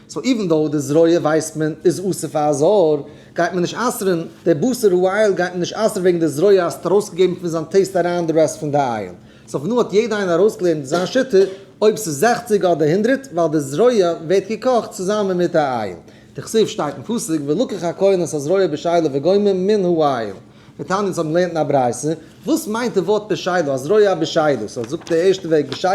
so even though די זרוע ווייסט מען איז אסור פאר א זר, גייט מען נישט אסר'ן, די בשר האיל גייט מען נישט אסר'ן וועגן די זרוע אז ס'האט ארויסגעגעבן פון זיין taste אריין די rest פון די איל. so פון דא האט יעדע איינער ארויסגעלערנט זיין שיטה אויב ס'איז 60 אדער 100 ווייל די זרוע ווערט געקאכט צוזאמען מיט די איל. דכתיב שטייט אין פסוק ולקח הכהן את הזרוע בשלה וגומר מן האיל. ותניא אונז האבן געלערנט אין א ברייתא, וואס מיינט די ווארט בשלה, הזרוע בשלה? so זאגט די ערשטע וועג בשלה,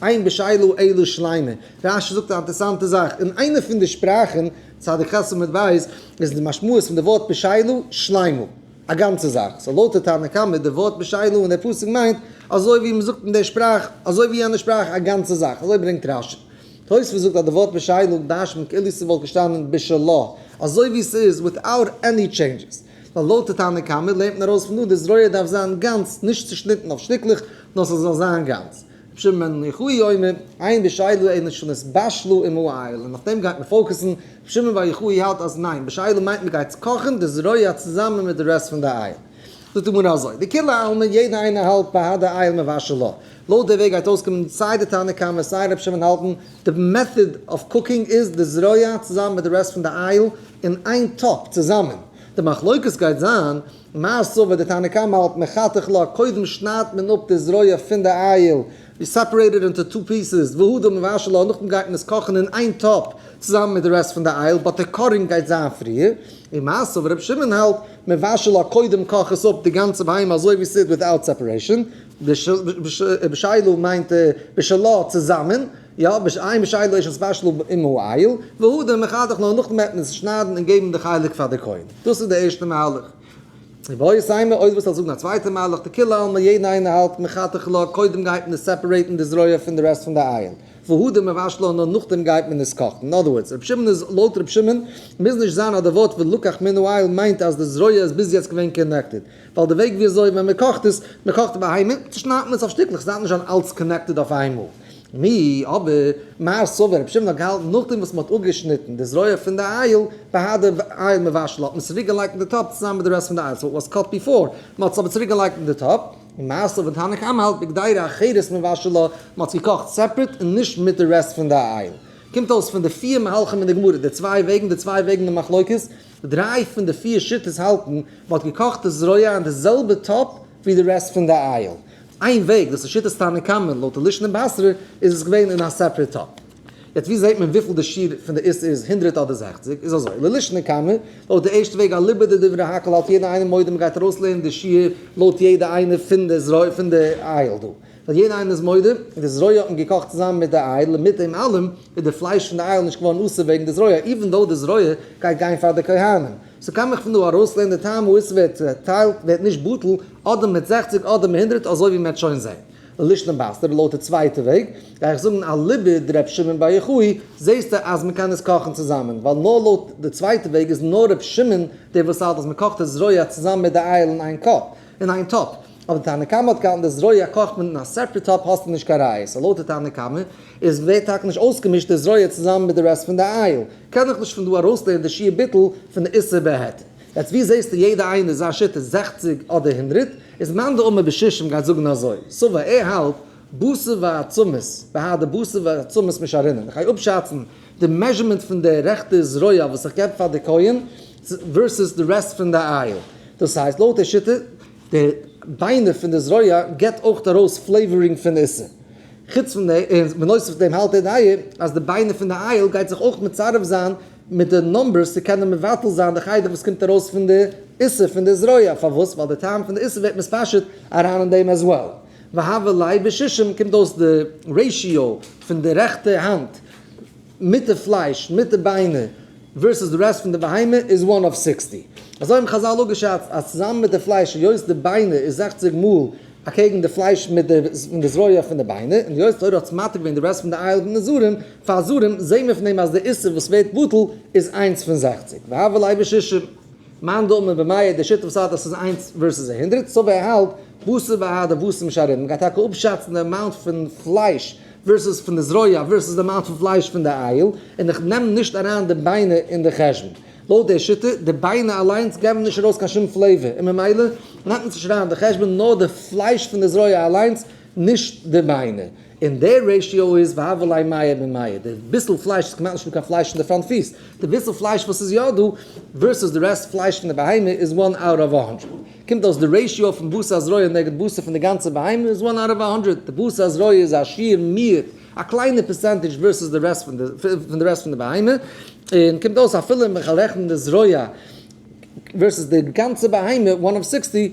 אין בשלה אלא שלימה. רשי זאגט א אינטערעסאנטע זאך, אין איינע פון די שפראכן, צדיק ח' עמוד ב', איז די משמעות פון די ווארט בשלה, שלימה, א גאנצע זאך. so לויט די תנא קמא, די ווארט בשלה אין די פסוק מיינט, אזוי ווי מ'זאגט אין די שפראך, אזוי ווי יענע שפראך, א גאנצע זאך. אזוי ברענגט רשי. תוספות זאגט אז די ווארט בשלה דרש'נט מען כאילו ס'וואלט געשטאנען בשלה, אזוי ווי ס'איז without any changes. ווייל לויט די תנא קמא לערנט מען ארויס פון דא די זרוע דארף זיין גאנץ, נישט צושניטן אויף שטיקלעך, נאר ס'זאל זיין גאנץ. רבי שמעון בן יוחאי אומר, אין בשלה אלא שנתבשלה עם האיל, און אויף דעם גייט מען focus ן, רבי שמעון בר יוחאי האלט אז ניין, בשלה מיינט מען גייט קאכן די זרוע צוזאמען מיט די rest פון די איל. זאגט די גמרא אזוי, דכולי עלמא יעדער איינער האלט בהדי איל מבשלה, לויט די וועג גייט אויסקומען סיי די תנא קמא סיי רבי שמעון האלטן די method of cooking איז די זרוע צוזאמען מיט די rest פון די איל אין איין טאפ צוזאמען, די מחלוקת גייט זיין מר סבר די תנא קמא האלט מחתך לה קודם שניידט מען אפ די זרוע פון די איל, you separate it into two pieces, והדר מבשלה נאכדעם גייט מען עס קאכן אין איין טאפ צוזאמען מיט די rest פון די איל, but די cutting גייט זיין פריער, און מר סבר רבי שמעון האלט מבשלה קודם קאך עס אפ די גאנצע בהמה אזוי ווי ס'איז without separation, בשלה מיינט בשלה צוזאמען, יא, אין בשלה אלא שנתבשלה עם האיל, והדר מחתך לה נאכדעם וועט מען עס שניידן און געבן די חלק פאר די כהן. דאס איז די ערשטע מהלך. איבעית אימא, אויב וואס זאל זאגן א צווייטע מהלך, דכולי עלמא יעדן איינער האלט מחתך לה, קודם גייט מען עס separate ן די זרוע פון די rest פון די איל, והדר מבשלה נאר נאכדעם גייט מען עס קאכן. אין other words, רבי שמעון איז לויט רבי שמעון מוז נישט זיין אז די ווארט ולקח מן האיל מיינט אז די זרוע איז ביז יעצט געווען connected, ווייל די וועג ווי אזוי ווען מען קאכט עס, מען קאכט בהמה, צושניידט מען עס אויף שטיקלעך, ס'דארף נישט זיין אלץ connected אויף איינמאל. מי, אבער, מר סבר, רבי שמעון האט געהאלטן נאכדעם וואס מען האט אפגעשניטן די זרוע פון די איל, בהדי איל מבשלה האט מען עס צוריק געלייגט אין די טאפ צוזאמען מיט די rest פון די איל, so it was cut before, מען האט עס אבער צוריק געלייגט אין די טאפ, און מר סבר תנא קמא האלט בקדירה אחרת מבשלה, מען האט עס געקאכט separate און נישט מיט די rest פון די איל. קומט אויס פון די פיר מהלכים אין די גמרא, די צוויי וועגן, די צוויי וועגן די מחלוקת, דריי פון די פיר שיטות האלטן מען האט געקאכט די זרוע אין די זעלבע טאפ ווי די rest פון די איל. איין וועג, דאס איז שיטת תנא קמא, לויט די לישנא בתרא איז עס געווען אין א separate טאפ. יעצט ווי זעט מען וויפיל די שיעור פון די איסור איז 100 אדער 60? איז אזוי, ללישנא קמא, לויט די ערשטע וועג אליבא דדברי הכל האלט יעדער איינער מודה מ'גייט ארויסלערנען די שיעור לויט יעדע איינע פון די זרוע פון די איל דא. ווייל יעדער איינער איז מודה, די זרוע האט מען געקאכט צוזאמען מיט די איל און מיט דעם אלעם איז די פלייש פון די איל נישט געווארן אסור וועגן די זרוע even though די זרוע גייט גיין פאר די כהנים. so קען מען פון דא ארויסלערנען די טעם וואס ווערט צעטיילט ווערט נישט בטל אדער מיט 60 אדער מיט 100 אזוי ווי מ'וועט שוין זען. לישנא בתרא, לויט די צווייטע וועג, גיי איך זאגן אליבא דר' שמעון בר יוחאי, זעסטו אז מ'קען עס קאכן צוזאמען, ווייל נאר לויט די צווייטע וועג איז נאר ר' שמעון דער וואס האלט אז מ'קאכט די זרוע צוזאמען מיט די איל אין איין קאפ, אין איין טאפ. אבער די תנא קמא האט געהאלטן די זרוע קאכט מען אין א separate טאפ האסטו נישט קיין ראיה, so לויט די תנא קמא איז ווערט טאקע נישט אויסגעמישט די זרוע צוזאמען מיט די rest פון די איל, קען איך נישט פון דא ארויסלערנען די שיעור ביטול פון די איסור בהיתר. יעצט ווי זעסטו יעדע איינער זיין שיטה 60 אדער 100? איז מאן דאמר בשישים גייט זאגן אזוי, סבר ער האלט בשר ועצמות, בהדי בשר ועצמות משערינן, איך גיי אפשאצן די measurement פון די רעכטע זרוע וואס איך געב פאר די כהן versus די rest פון די איל, דאס הייסט לויט די שיטה די ביינער פון די זרוע געבט אויך ארויס flavoring פון איסור. חוץ פון דעם, און בנוסף דעם האלט ער דעה אז די ביינער פון די איל גייט זיך אויך מצרף זיין מיט די numbers צו קענען מבטל זיין די חלק וואס קומט ארויס פון די איסור פון די זרוע, פארוואס? ווייל די טעם פון די איסור ווערט מתפשט אריין אין דעם as well. והוה ליה בשישים קומט אויס די ratio פון די רעכטע האנט מיט די פלייש מיט די ביינער versus די rest פון די בהמה איז 1 אויף 60. אזוי האבן חז"ל אפגעשאצט אז צוזאמען מיט די פלייש היות די ביינער איז 60 מאל אקעגן די פלייש מיט די פון די זרוע פון די ביינער, און היות תורה האט מתיר געווען די rest פון די איל פון די זרים פאר זרים, זעהן מיר פון דעם אז די איסור וואס ווערט בטל איז איינס פון 60. והוה ליה בשישים. מאן דאמר במאה, די שיטה וואס האלט אז ס'איז איינס versus 100, סבר ער האלט בשר בהדי בשר משערינן, מ'גייט טאקע אפשאצן די amount פון פלייש versus פון די זרוע versus די amount פון פלייש פון די איל, און איך נעם נישט אריין די ביינער אין די חשבון. לויט די שיטה, די ביינער אליינס געבן נישט ארויס קיין שום flavor, און ממילא נעמט מען נישט אריין די חשבון נאר די פלייש פון די זרוע אליינס, נישט די ביינער. און די ratio איז והוה ליה מאה במאה, די ביסל פלייש איז כמעט נישטא קיין פלייש אין די front פיס, די ביסל פלייש וואס איז יא דא versus די rest פלייש פון די בהמה איז 1 out of 100. קומט אויס די ratio פון בשר הזרוע נגד בשר פון די גאנצע בהמה איז 1 out of 100. די בשר הזרוע איז א שיעור מיעוט, א קליינע percentage versus די rest פון די פון די rest פון די בהמה, און קומט אויס אפילו ווען איך רעכן די זרוע versus די גאנצע בהמה 1 of 60,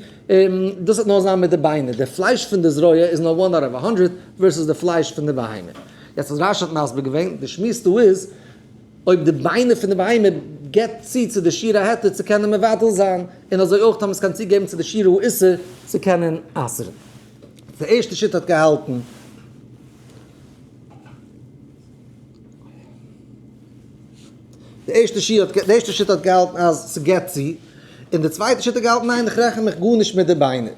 דאס וועט נאר זיין מיט די ביינער, די פלייש פון די זרוע איז נאר 1 out of 100 versus די פלייש פון די בהמה. יעצט אז רש"י האט מסביר געווען, די שמועס דא איז אויב די ביינער פון די בהמה געבט צו צו די שיעור ההיתר צו קענען מבטל זיין, און אזוי אויך טאמער עס קען צוגעבן צו די שיעור האיסור צו קענען אסר'ן. די ערשטע שיטה האט געהאלטן. די ערשטע שיטה די ערשטע שיטה האט געהאלטן אז ס'געט צו, און די צווייטע שיטה האט געהאלטן ניין איך רעכן מיך גארנישט מיט די ביינער.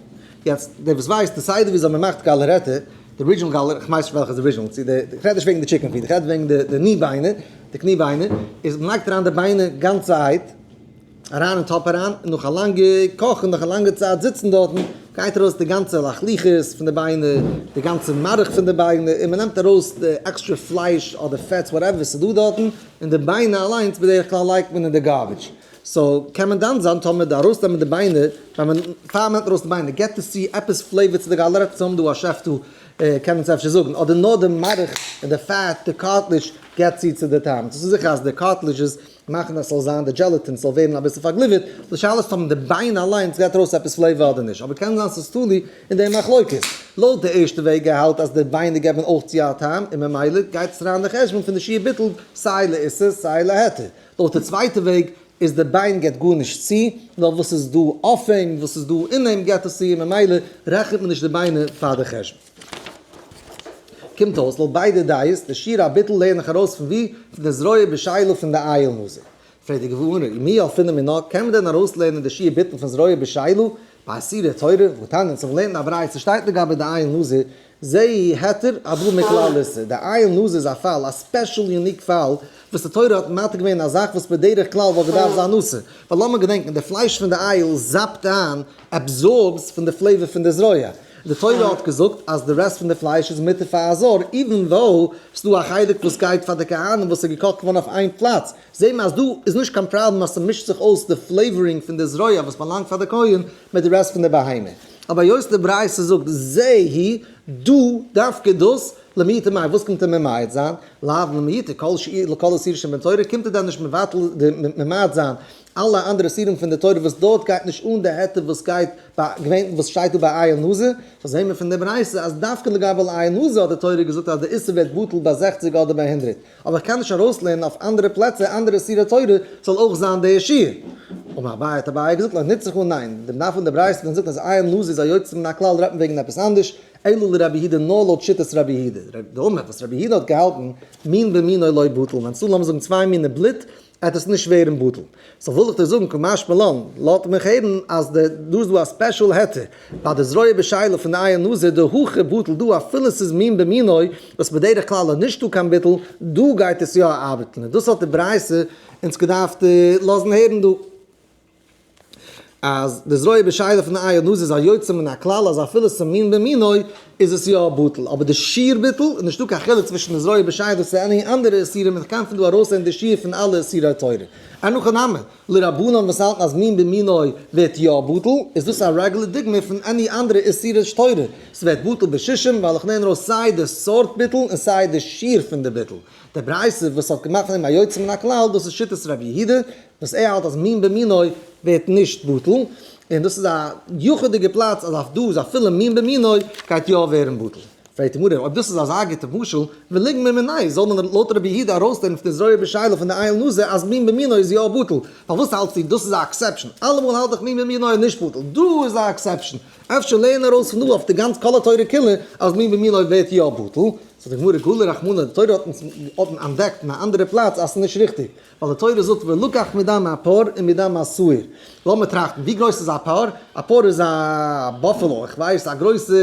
יעצט דער וואס ווייסט די סדר וויאזוי מ'מאכט גאלערעטע, די original גאלערעטע, איך ווייס נישט וועלכע איז די original, צו די, איך רעד נישט וועגן די chicken feet, איך רעד וועגן די די ני ביינער, די קני ביינער, איז מ'לייגט אריין די ביינער גאנצערהייט, אריין אין טאפ אריין, און נאך א לאנגע קאך און נאך א לאנגע צייט זיצן דארטן, גייט ארויס די גאנצע לחלוחית פון די ביינער, די גאנצע מארך פון די ביינער, און מ'נעמט ארויס די עקסטרע פלייש אדער fats whatever ס'איז דא דארטן, און די ביינער אליינס בדרך כלל לייגט מען אין די garbage. so קען מען דן זיין טאמער די ארויסנעמען די ביינער, ווען מען פאר מ'נעמט ארויס די ביינער געבט עס צו עפעס flavor צו די גאלערעטע, צו האבן דא א שעף דא קען אונז אפשר זאגן, אדער נאר די מארך און די fat, די cartilage געבט צו צו די טעם. ס'איז זיכער אז די cartilages מאכן אז ס'זאל זיין די gelatin ס'זאל ווערן אביסל פארגליווערט, די שאלה איז טאמער די ביין אליינס געבט ארויס עפעס flavor אדער נישט, אבער קען זיין ס'איז תלוי אין די מחלוקת. לויט די ערשטע וועג ער האלט אז די ביינער געבן אויך צו א טעם און ממילא גייט עס אריין אין די חשבון פון די שיעור ביטול סיי לאיסור סיי להיתר. לויט די צווייטע וועג איז די ביין געבט גארנישט צו, נאר וואס איז דא אויף אים, וואס איז דא אין אים געבט עס צו און ממילא רעכנט מען נישט די ביינער פאר די חשבון. קומט אויס לויט ביידע דעות, די שיעור הביטול לערן איך ארויס פון וואו? פון די זרוע בשאלה פון די איל נזיר. פרעגט די גמרא, ומי ילפינן מינה, קען מען דען ארויסלערנען די שיעור ביטול פון זרוע בשאלה באיסורי תורה? והתניא, אונז האבן געלערנט אין א ברייתא, שטייט לגבי די איל נזיר, זהו היתר הבא מכלל איסור, די איל נזיר איז א פאל, א special unique פאל, וואס די תורה האט מתיר געווען א זאך וואס בדרך כלל וואלט געדארפט זיין אסור, ווייל לאמיר געדענקען, די פלייש פון די איל זאפט איין, absorbs, פון די flavor פון די זרוע. די תורה האט געזאגט אז די rest פון די פלייש איז מותר פאר א זר, even though ס'דא א חלק וואס גייט פאר די כהנים וואס איז געקאכט געווארן אויף איין פלאץ, זעהט מען אז דא איז נישט קיין פראבלעם אז ס'מישט זיך אויס די flavoring פון די זרוע וואס באלאנגט פאר די כהן מיט די rest פון די בהמה. אבער היות די ברייתא זאגט זהו. דא דווקא דאס, למעוטי מאי, וואס קומט ער ממעט זיין? לאו למעוטי כל שיעור לכל איסורין שבתורה, קומט ער דען נישט מבטל די ממעט זיין אלע אנדערע איסורים פון די תורה וואס דארט גייט נישט אן די היתר וואס גייט ביי געווען וואס שטייט דא ביי איל נזיר? so זעהן מיר פון די ברייתא אז דווקא לגבי איל נזיר האט די תורה געזאגט אז די איסור ווערט בטל ביי 60 אדער ביי 100, אבער איך קען נישט ארויסלערנען אויף אנדערע פלעצער אנדערע איסורי תורה זאל אויך זיין די שיעור. אמר אביי האט אביי געזאגט לא נצרכה ניין, די מנהל פון די ברייתא ווען זאגט אז איל נזיר איז א יוצא מן הכלל רעדט מען וועגן עפעס אנדערש, אלא לרבי יהודה נאר לויט שיטת רבי יהודה, דאמר וואס רבי יהודה האט געהאלטן מין במינו לא בטל, ווען ס'דא לאמיר זאגן צוויי מיני בלוט עט עס נישט ווערן בטל. so וויל איך דיר זאגן קא משמע לן, לאט מיך הערן אז די דא איז דא א special היתר ביי די זרוע בשאלה פון די איל נזיר דהכא בטל דא אפילו ס'איז מין במינו וואס בדרך כלל איז נישטא קיין ביטול דא גייט עס יא ארבעטן און דאס האט די ברייתא אונז געדארפט לאזן הערן דא. אז די זרוע בשאלה פון די איל נזיר איז א יוצא מן הכלל אז אפילו ס'איז מין במינו איז עס יא בטל, אבער די שיעור ביטול איז נישטא קיין חילוק צווישן די זרוע בשאלה צו any אנדערע איסורים און כ'קען פון דא ארויסזען די שיעור פון אלע איסורי תורה. אין הכי נמי, לרבנן וואס האלטן אז מין במינו ווערט יא בטל, איז דאס א רעגולער דוגמא פון any אנדערע איסורי תורה, ס'ווערט בטל בשישים ווייל איך לערן ארויס סיי די סארט ביטול און סיי די שיעור פון די ביטול. די ברייתא וואס האט געמאכט פון דעם א יוצא מן הכלל דאס איז שיטת רבי יהודה, וואס ער האלט אז מין במינו ווערט נישט בטל, און דאס איז א יחוד'יגע פלאץ אז אויף דא איז אפילו מין במינו גייט יא ווערן בטל. פרעגט די גמרא, אויב דאס איז אזא גוטע משל, וליגמר מיניה, זאל מען לויט רבי יהודה ארויסלערנען פון די זרוע בשאלה פון די איל נזיר אז מין במינו איז יא בטל, פארוואס האלטסטו דאס איז א exception? אלעמאל האלט איך מין במינו איז נישט בטל, דא איז א exception, אפשר לערן ארויס פון דא אויף די גאנץ כל התורה כולה אז מין במינו ווערט יא בטל? זאגט די גמרא, גלי רחמנא, די תורה האט אונז אנטדעקט אין א אנדערע פלאץ אז ס'איז נישט ריכטיג, ווייל די תורה זאגט ולקח מדם הפר ומדם השעיר. לאמיר טראכטן, ווי גרויס איז א פר? א פר איז א buffalo, איך ווייס, א גרויסע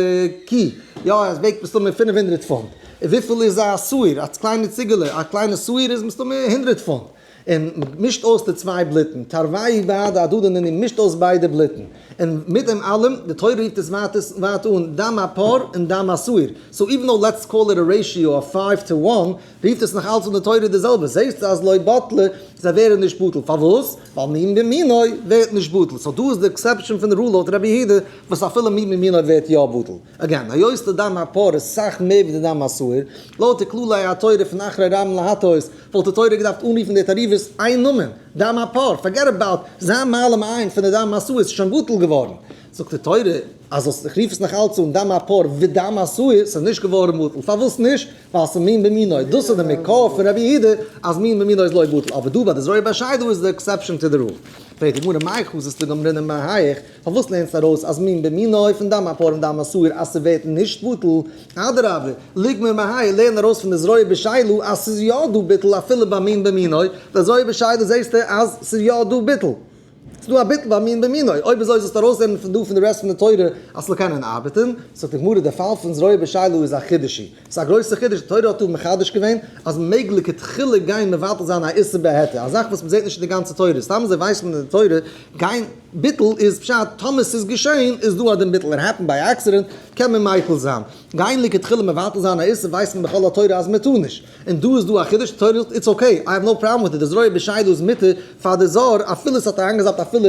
קי, יא, עס וועגט מסתמא 500 פונט. און וויפיל איז א שעיר? א קליינע ציגעלע, א קליינע שעיר איז מסתמא 100 פונט. און מען מישט אויס די צוויי בלוטן, תרווייהו בהדי הדדי נינהו, מישט אויס ביידע בלוטן. און מיט דעם אלעם, די תורה רופט עס ווייטער אן דם הפר און דם השעיר. so even though let's call it a ratio of five to one, רופט עס נאך אלץ אן די תורה די זעלבע, זעסטו אז לא בטלה, זיי ווערן נישט בטל, פארוואס? ווייל מין במינו ווערט נישט בטל, so דא איז די exception פון די rule לויט רבי יהודה וואס אפילו מין במינו ווערט יא בטל, again, היות די דם הפר איז סאך מער ווי די דם השעיר, לויט די כללי התורה פון אחרי רבים להטות, וואלט די תורה געדארפט אנרופן די תערובות איין נאמען, דם הפר, forget about זיין מעלים עין פון די דם השעיר איז שוין בטל געווארן, זאגט די תורה אז איך רוף עס נאך אלץ אן דם הפר ודם השעיר, ס'איז נישט געווארן בטל, פארוואס נישט? ווייל ס'איז מין במינו, דאס איז די מקור פון רבי יהודה אז מין במינו איז לא בטל, אבער דא ביי די זרוע בשאלה איז די exception to the rule. פרעגט די גמרא מאי חזית דגמרינן מהיך, פארוואס לערנסטו ארויס אז מין במינו פון דם הפר און דם השעיר אז ס'ווערט נישט בטל, אדרבה, ליגמר מהאי, לערן ארויס פון די זרוע בשאלה אז ס'איז יא דא ביטול אפילו ביי מין במינו, די זרוע בשאלה זעסטו אז ס'איז יא דא ביטול. ס'איז דא א ביטול ביי מין במינו, אויב אזוי זאלסטו ארויסלערנען פון דא פון די rest פון די תורה אז ס'זאל קענען ארבעטן, זאגט די גמרא די פאל פון זרוע בשאלה איז א חידוש, ס'איז א גרויסע חידוש, די תורה האט דא מחדש געווען אז מ'מעג לכתחילה גיין מבטל זיין א איסור בהיתר, א זאך וואס מ'זעט נישט אין די גאנצע תורה, סתם אזוי ווייסט מען אין די תורה גיין ביטול איז פשט טאמער ס'איז געשען איז דא א דין ביטול, it happened by accident קען מען מיקל זיין, גיין לכתחילה מבטל זיין א איסור ווייסט מען בכל התורה אז מ'טאר נישט. און דא איז דא א חידוש, די תורה זאגט it's okay, I have no problem with it, די זרוע בשאלה איז מותר פאר די זר אפילו עס האט אריינגעזאפט אפילו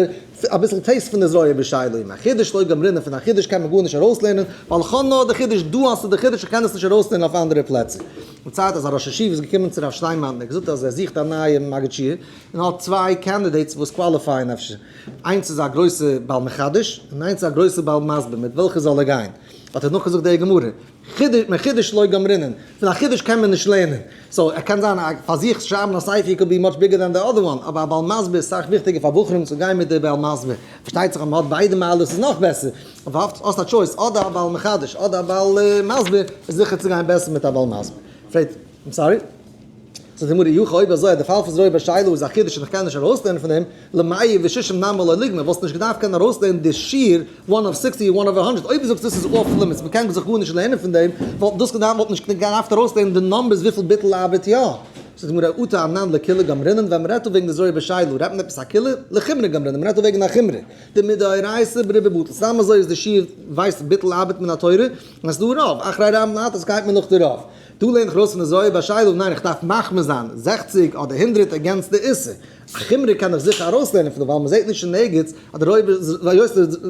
אביסל taste פון די זרוע בשאלה, ומחידוש לא גמרינן, פון א חידוש קען מען גארנישט ארויסלערנען, ווייל איך האב נאר די חידוש, דא האסטו די חידוש, איך קען עס נישט ארויסלערנען אויף אנדערע פלעצער. די צייט אז א ראש ישיבה איז געקומען צו רב שטיינמאן און ער האט געזאגט אז ער זוכט א נייע מגיד שיעור און האט צוויי candidates וואס qualify ען אפשר, איינס איז א גרויסע בעל מחדש און איינס איז א גרויסע בעל מסביר, מיט וועלכע זאל ער גיין? האט ער נאכגעזאגט די גמרא, חידוש מחידוש לא גמרינן, פון א חידוש קען מען נישט לערנען, so ער קען זיין א פאר זיך שרייבן א ספר he could be much bigger than the other one, אבער א בעל מסביר איז סאך וויכטיגער פאר בחורים צו גיין מיט די בעל מסביר, פארשטייט זיך אז מען האט ביידע מעלות איז נאך בעסער, אבער האסט א choice אדער א בעל מחדש אדער א בעל מסביר, איז זיכער צו גיין בעסער מיט א בעל מסביר. פרעגט, I'm sorry? זאגט די גמרא, אי הכי אויב אזוי אז די פאל פון זרוע בשאלה איז א חידוש און איך קען נישט ארויסלערנען פון דעם, למאה ושישים נמי לא ליגמר, וואלסט נישט געדארפט קענען ארויסלערנען די שיעור one of 60 one of 100, אויב דו זאגסט דאס איז off limits מ'קען זיך גארנישט לערנען פון דעם, וואלט דאס געדארפט וואלט נישט געדארפט ארויסלערנען די numbers וויפיל ביטול ארבעט יא. זאגט די גמרא, אטו אנן לקולא גמרינן, ווען מ'רעדט דא וועגן די זרוע בשאלה רעדט מען עפעס א קולא? לחומרא גמרינן, מ'רעדט דא וועגן א חומרא, דמדאורייתא ברובא בטל, סתם אזוי איז די שיעור ווייסט ביטול ארבעט מן התורה, און עס איז דא רוב, אחרי רבים להטות גייט מען נאך די רוב. דא לערן איך ארויס פון די זרוע בשאלה, ניין איך דארף מחמיר זיין, 60 אדער 100 against די איסור. א חומרא קען איך זיכער ארויסלערנען פון דא ווייל מ'זעט נישט אין ערגעץ אז די רויבער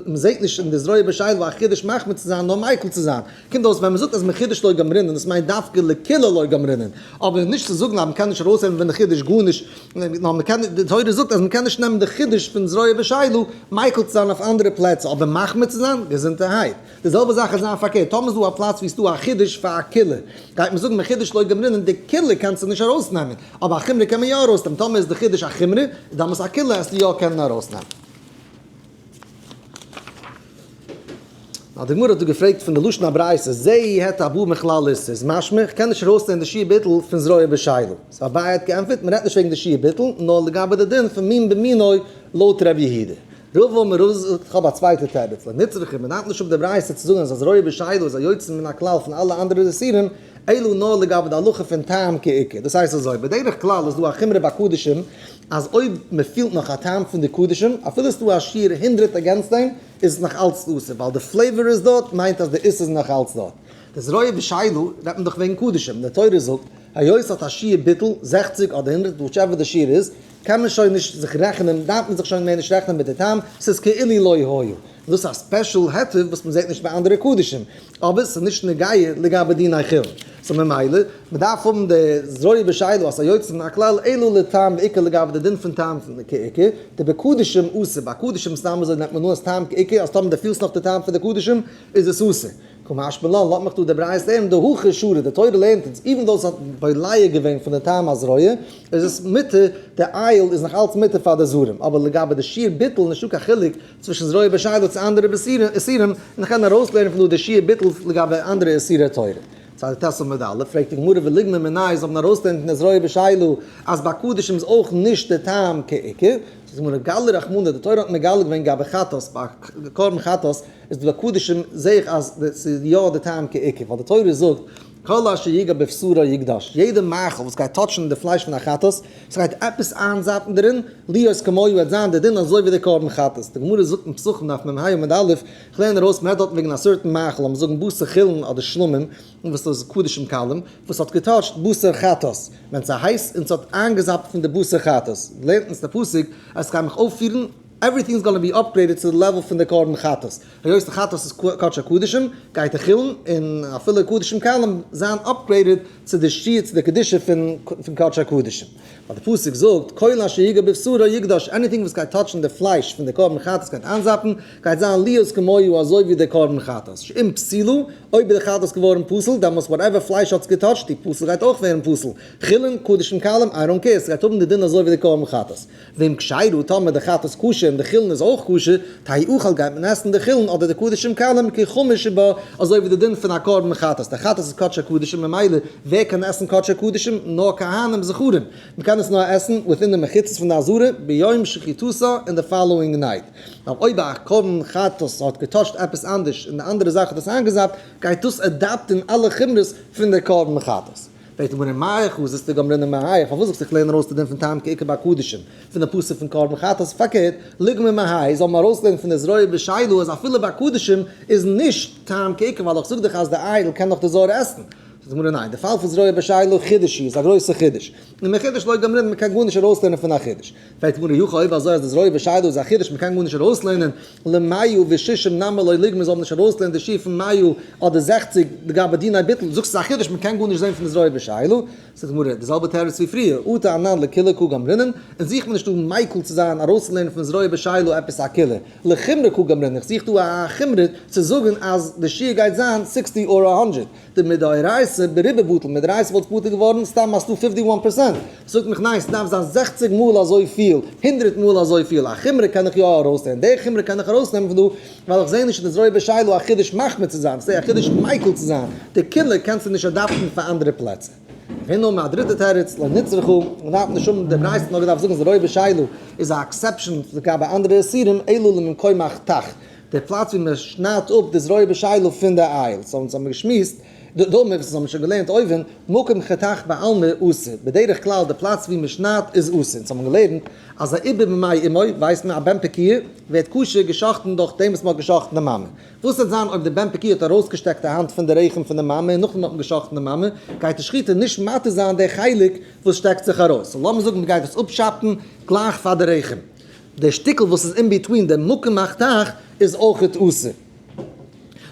מ'זעט נישט אין די זרוע בשאלה א חידוש מחמיר צו זיין נאר מיקל צו זיין. קומט אויס ווען מ'זאגט אז מחידוש לא גמרינן דאס מיינט דווקא לקולא לא גמרינן אבער נישט צו זאגן אז מ'קען נישט ארויסנעמען פון די חידוש גארנישט נאר מ'קען די תורה זאגט אז מ'קען נישט נעמען די חידוש פון זרוע בשאלה מיקל צו זיין אויף אנדערע פלעצער אבער מחמיר צו זיין געזונטערהייט. די זעלבע זאך קען זיין פארקערט, טאמער איז דא א פלאץ ווי ס'דא א חידוש פאר א קולא, גייט מען זאגן מחידוש לא גמרינן, די קולא קענסטו נישט ארויסנעמען, אבער א חומרא קען מען יא ארויסנעמען, טאמער איז די חידוש א חומרא, איז דאמאלס א קולא עסטו יא קענען ארויסנעמען. נאר די גמרא האט דא געפרעגט פון די לשון הברייתא, זה יהא הבא מכלל איסור, איז משמע איך קען נישט ארויסנעמען די שיעור ביטול פון זרוע בשאלה. so אביי האט געענטפערט, מ'רעדט נישט וועגן די שיעור ביטול, נאר לגבי די דין פון מין במינו לויט ר' יהודה. רבא אמר רב זאגט איך האב א צווייטע תירוץ, לא נצרכא, מען דארף נישט האבן די ברייתא צו זאגן אז זרוע בשאלה איז א יוצא מן הכלל פון אלע אנדערע איסורים, אלא נאר לגבי די הלכה פון טעם כעיקר, דאס הייסט אזוי, בדרך כלל איז דא א חומרא ביי קדשים אז אויב מען פילט נאך א טעם פון די קדשים, אפילו עס איז דא א שיעור הונדרעט against דעם, איז עס נאך אלץ אסור, ווייל די flavor איז דארט, מיינט אז די איסור איז נאך אלץ דארט. די זרוע בשאלה רעדט מען דאך וועגן קדשים, די תורה זאגט, היות ס'האט א שיעור ביטול, 60 אדער 100, whichever די שיעור איז, קען מען שוין נישט זיך רעכענען, דארף מען זיך שוין מער נישט רעכענען מיט די טעם, ס'איז כאילו לא היה. און דאס איז א special היתר וואס מ'זעט נישט ביי אנדערע קדשים, אבער ס'איז נישט נוגע לגבי דיני חולין. so ממילא, מ'דארף האבן די זרוע בשאלה אז היוצא מן הכלל אלא לטעם בעיקר לגבי די דין פון טעם פון כעיקר, דבקדשים אסור, ביי קדשים סתם אזוי נעמט מען אן אז טעם כעיקר, אז טאמער דו פילסט נאך די טעם פון די קדשים איז עס אסור. קא משמע לן, לאזט מיך דא דער ברייתא לערנען דהכי שרי, די תורה לערנט אונז, even though ס'האט בולע געווען פון די טעם הזרוע, איז עס מותר, די אייל איז נאך אלץ מותר פאר די זרים, אבער לגבי די שיעור ביטול נישטא קיין חילוק צווישן זרוע בשאלה צו אנדערע איסורים, און איך קען ארויסלערנען פון דא די שיעור ביטול לגבי אנדערע איסורי תורה. צד ט' עמוד א', פרעגט די גמרא וליגמר מיניה זאל מען ארויסלערנען פון די זרוע בשאלה אז ביי קדשים איז אויך נישט די טעם כעיקר, זאגט די גמרא גלי רחמנא, די תורה האט מגלה געווען גבי חטאת, ביי קרבן חטאת, איז ביי קדשים זעה איך אז ס'איז יא די טעם כעיקר, ווייל די תורה זאגט כל אשר יגע בבשרו יקדש, יעדע מאכל וואס גייט touch ן די פלייש פון א חטאת, ס'גייט עפעס איינזאפן דערין, להיות כמוהו וועט זיין די דין אזוי ווי די קרבן חטאת. די גמרא זאגט אין פסחים דף מ"ה עמוד א', איך לערן ארויס מ'רעדט דארטן וועגן א certain מאכל, לאמיר זאגן בשר חולין אדער שלמים, וואס איז קדשים קלים, וואס האט גע touch ט בשר חטאת, ווען ס'איז הייס און ס'האט איינגעזאפט פון די בשר חטאת, לערנט אונז די פסוק אז ס'גייט מיך אויפפירן, everything is gonna be upgraded צו די level פון די קרבן חטאת, היות די חטאת איז קדשי קדשים, גייט די חולין און אפילו קדשים קלים זיין upgraded צו די שיעור צו די קדושה פון קדשי קדשים. ווייל די פסוק זאגט כל אשר יגע בבשרו יקדש, anything וואס גייט touch ן די פלייש פון די קרבן חטאת גייט איינזאפן, גייט זיין להיות כמוהו אזוי ווי די קרבן חטאת, שאם פסולו, אויב איז די חטאת געווארן פסול, דעמאלס whatever פלייש האט עס גע touch ט, די פסול גייט אויך ווערן פסול, חולין, קדשים קלים, I don't care, ס'גייט האבן די דין אזוי ווי די קרבן חטאת. ואם כשירה, טאמער די חטאת כשר און די חולין איז אויך כשר, תהא אוכל גייט מען עסן די חולין אדער די קדשים קלים כחמש שבה, אזוי ווי די דין פון א קרבן חטאת, די חטאת איז קדשי קדשים ממילא ווער קען עסן קדשי קדשים? נאר כהנים זכרים, מען קען עס נאר עסן within די מחיצות פון די עזרה ביום שחיטתה אין די following night, ווייל אויב א קרבן חטאת האט גע touch ט עפעס אנדערש און די אנדערע זאך האט עס איינגעזאפט, גייט דאס adopt ן אלע חומרות פון די קרבן חטאת. פרעגט די גמרא מאי חזית דגמרינן מהאי, פארוואס זאגסטו איך לערן ארויס די דין פון טעם כעיקר ביי קדשים פון די פסוק פון קרבן חטאת, פארקערט, ליגמר מהאי, זאל מען ארויסלערנען פון די זרוע בשאלה אז אפילו ביי קדשים איז נישט טעם כעיקר ווייל איך זאג דיך אז די אייל קען נאך די זר עסן. זאגט די גמרא ניין, די פאל פון זרוע בשאלה חידוש היא, איז א גרויסע חידוש, און מחידוש לא גמרינן מען קען גארנישט ארויסלערנען פון א חידוש. פרעגט די גמרא אי הכי אויב אזוי אז די זרוע בשאלה איז א חידוש מען קען גארנישט ארויסלערנען למאה ושישים נמי לא ליגמר זאל מען נישט ארויסלערנען די שיעור פון מאה אדער 60 לגבי דיני ביטול זאגסט ס'איז א חידוש מען קען גארנישט זען פון די זרוע בשאלה. זאגט די גמרא די זעלבע תירוץ ווי פריער אטו אנן לקולא קא גמרינן און זוכט מען נישט דא מיקל צו זיין ארויסצולערנען פון זרוע בשאלה עפעס א קולא לחומרא קא גמרינן איך זוך דא א חומרא צו זאגן אז די שיעור גייט זיין 60 or 100. דמדאורייתא ברובא בטל, מדאורייתא וואלט פטור געווארן סתם אז ס'דא 51%, זאגט מיך ניין ס'דארף זיין 60 מאל אזויפיל, הונדרעט מאל אזויפיל, א חומרא קען איך יא ארויסנעמען, די חומרא קען איך ארויסנעמען פון דא ווייל איך זעה נישט אין די זרוע בשאלה א חידוש מחמיר צו זיין, כ'זעה א חידוש מיקל צו זיין, די קולא קענסטו נישט adopt ן פאר אנדערע פלעצער. והנה אמר א דריטע תירוץ, לא נצרכו, מ'דארף נישט האבן די ברייתא נאר געדארפט זאגן זרוע בשאלה איז א exception לגבי אנדערע איסורים, אלא למקום החתך. די פלאץ ווי מען שניידט אפ די זרוע בשאלה פון די איל, so אונז האבן געשמועסט דאמר וואס האבן שוין געלערנט אויבן, מקום חתך בעלמא אסור, בדרך כלל די פלאץ ווי מען שניידט איז אסור, אונז האבן געלערנט אז א עובר במעי אמו, ווייסט מען א בן פקועה ווערט כשר גע'שחט'ן דורך דעם וואס מען האט גע'שחט'ן די מאמע. וואס וועט זיין אויב די בן פקועה האט ארויסגעשטעקט א האנט פון די רחם פון די מאמע און נאכדעם האט מען גע'שחט'ן די מאמע, גייט די שחיטה נישט מתיר זיין די חלק וואס שטעקט זיך ארויס. so לאמיר זאגן מען גייט עס אפשאפן גלייך פאר די רחם. די שטיקל וואס איז in between די מקום החתך איז אויכעט אסור.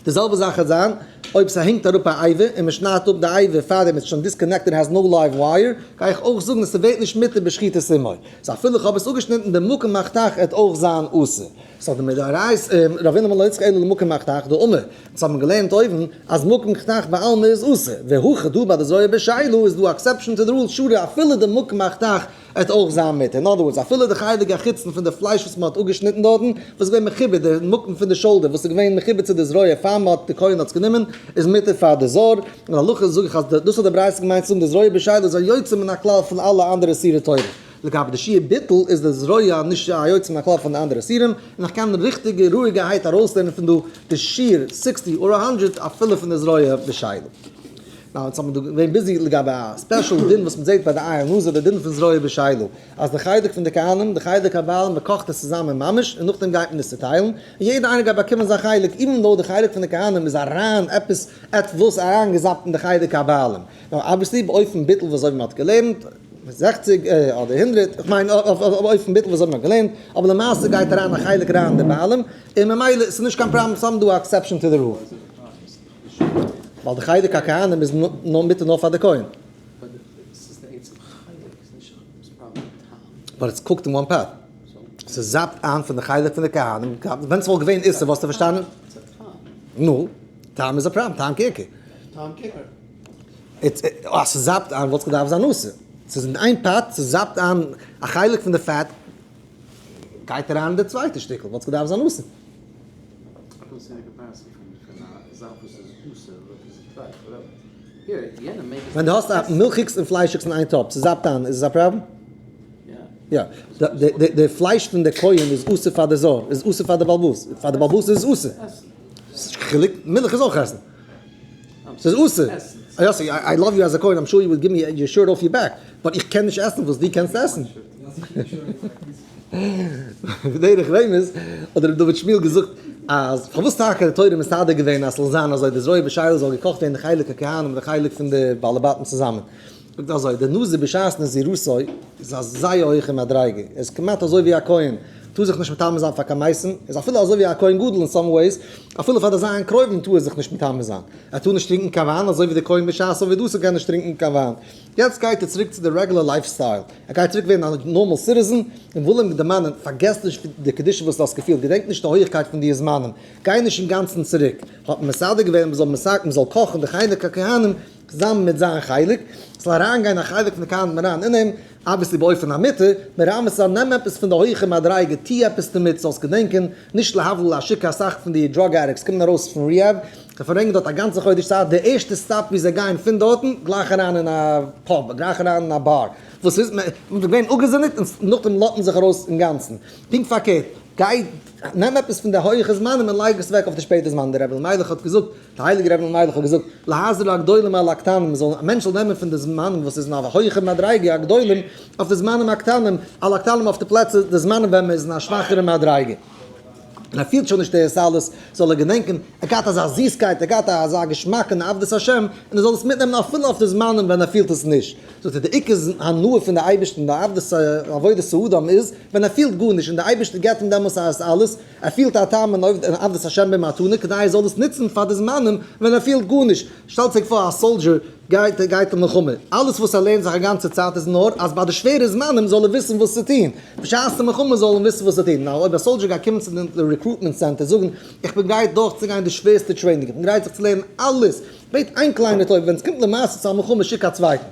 די זעלבע זאך וועט זיין אויב ס'הענגט אראפ א אבר און מ'שניידט אפ די אבר פארדעם איז שוין disconnected has no live wire, גיי איך אויך זאגן אז ס'ווערט נישט מותר בשחיטת אמו. so אפילו איך האב עס אפגעשניטן די מקום החתך עט אויך זיין אסור. so די מדאורייתא רבינא אמר לא הוצרך אלא למקום החתך דאמר, אונז האבן געלערנט אויבן אז מקום חתך בעלמא איז אסור, והכא דא ביי די זרוע בשאלה איז דא exception to the rule שרי אפילו די מקום החתך עט אויך זיין מותר, in other words אפילו די חלק החיצון פון די פלייש וואס מען האט אפגעשניטן דארטן, וואס איז געווען מחובר, די מקום פון די shoulder וואס איז געווען מחובר צו די זרוע פאר מען האט די כהן האט עס גענומען, איז מותר פאר די זר, און הלכה זאג איך אז דאס האט די ברייתא געמיינט צו זאגן די זרוע בשאלה איז א יוצא מן הכלל פון אלע אנדערע איסורי תורה. לגבי די שיעור ביטול איז די זרוע נישט א יוצא מן הכלל פון די אנדערע איסורים, און איך קען ריכטיגע רואיגערהייט ארויסלערנען פון דא די שיעור sixty or hundred אפילו פון די זרוע בשאלה. now אונז האבן דא געווען busy לגבי א special דין וואס מען זעט ביי די איל נזיר די דין פון זרוע בשאלה אז די חלק פון די כהנים די חלק הבעלים מען קאכט עס צוזאמען ממש און נאכדעם גייט מען עס צוטיילן און יעדער איינער גייט באקומען זיין חלק even though די חלק פון די כהנים איז אריין עפעס עטוואס אריינגעזאפט אין די חלק הבעלים. now obviously באופן ביטול וואס אזוי ווי מען האט געלערנט 60 אדער הונדרעט, איך מיין אויפן ביטול וואס האט מען געלערנט, אבער למעשה גייט אריין א חלק אריין אין די בעלים, און ממילא ס'איז נישט קיין פראבלעם ס'האבן דא א exception to the rule. ווייל די חלק הכהנים איז נאר מותר נאר פאר די כהן. But it's cooked in one pot. ס'זאפט איין פון די חלק פון די כהנים, ווען ס'וואלט געווען איסור וואלסטו פארשטאנען? נו, טעם איז א פראבלעם, טעם קעיקע. טעם קעיקע. אז ס'זאפט איין וואלט געדארפט זיין אסור. ס'איז אין איין pot, ס'זאפט איין א חלק פון די fat גייט אריין אין די צווייטע שטיקל, וואלט געדארפט זיין אסור. ווען דו האסט א מילכיגס און פליישיגס אין איין טאפ, ס'זאפט איין, איז עס א פראבלעם? יא. די פלייש פון די כהן איז אסור פאר די זר, איז אסור פאר די בעל הבית, פאר די בעל הבית איז עס אסור. חילוק, מילך איז אויך עסן. ס'איז אסור. יאסי, I love you as a כהן, I'm sure you would give me your shirt off your back, but איך קען נישט עסן וואס דו קענסט עסן. בדרך רמז האט רבי דוד שמואל געזאגט אז פארוואס טאקע האט די תורה מסדר געווען אז ס'זאל זיין אזוי, די זרוע בשאלה זאל געקאכט ווערן די חלק הכהנים און די חלק פון די בעלי בתים צוזאמען. זאגט אזוי, דער נזיר בשעת נזירותו איז א זייער הויכע מדריגה, ער איז כמעט אזוי ווי א כהן, טאר זיך נישט מטמא זיין פאר קיין מתים, איז אפילו אזוי ווי א כהן גדול in some ways, אפילו פאר די זיין קרובים טאר ער זיך נישט מטמא זיין, ער טאר נישט טרינקען קיין וויין אזוי ווי דער כהן בשעת עבודתו קען נישט טרינקען קיין וויין. יעצט גייט ער צוריק צו די regular lifestyle, ער גייט צוריק ווערן א normal citizen, און וויל אים דערמאנען, פארגעס נישט די קדושה וואס דו האסט געפילט, געדענק נישט די הויכקייט פון די זמנים, גיי נישט אינגאנצן צוריק, האט מען מסדר געווען מען זאל מען זאל קאכן די חלק הכהנים צוזאמען מיט זיין חלק, ס'זאל אריינגיין א חלק פון די כהנים אריין אין אים, obviously באופן המותר, מרמז צו נעם עפעס פון די הויכע מדריגה, טוה עפעס דערמיט, זאלסט געדענקען, נישט להבדיל א שיכור אסאך פון די drug addicts קומען ארויס פון rehab, זיי פארברענגען דארט א גאנצע חודש צייט, די ערשטע stop ווי זיי גייען פון דארטן, גלייך אריין אין א pub, גלייך אריין אין א באר, וואס איז, מען איז געווען אפגעזונדערט און נאכדעם לאזט מען זיך ארויס אינגאנצן, פונקט פארקערט, גיי נעם עפעס פון די הויכע זמנים און לייג עס אוועק אויף די שפעטע זמנים, דער רבי אלימלך האט געזאגט, דער הייליגער רבי אלימלך האט געזאגט, להזהיר הגדולים על הקטנים, מען זאל, א מענטש זאל נעמען פון די זמנים וואס איז אין א הויכע מדריגה, הגדולים, אויף די זמנים הקטנים, על הקטנים אויף די פלעצער, די זמנים ווען מען איז אין א שוואכערע מדריגה. און ער פילט שוין נישט דאס אלעס, זאל ער געדענקען, ער האט געהאט אזא זיסקייט, ער האט געהאט אזא געשמאק אין עבדות השם, און ער זאל עס מיטנעמען אפילו אויף די זמנים ווען ער פילט עס נישט. זאגט ער, די עיקר הנאה פון די אייבערשטן ביי עבדות עבודת האדם איז, ווען ער פילט גארנישט און די אייבערשטער געבט אים דעמאלס אלעס, ער פילט א טעם אין עבדות השם במתנה, כדי ער זאל עס נוצן פאר די זמנים ווען ער פילט גארנישט. שטעלט זיך פאר א soldier גייט גייט אין מלחמה, אלעס וואס ער לערנט זיך א גאנצע צייט איז נאר אז ביי די שווערע זמנים זאל ער וויסן וואס צו טון, בשעת די מלחמה זאל ער וויסן וואס צו טון. now אויב א soldier גייט קומען צו די recruitment center זאגן איך בין גרייט דורכצוגיין די שווערסטע training, איך בין גרייט זיך צו לערנען אלעס, בעט איין קליינע טובה, ווען עס קומט למעשה צו א מלחמה שיק א צווייטן.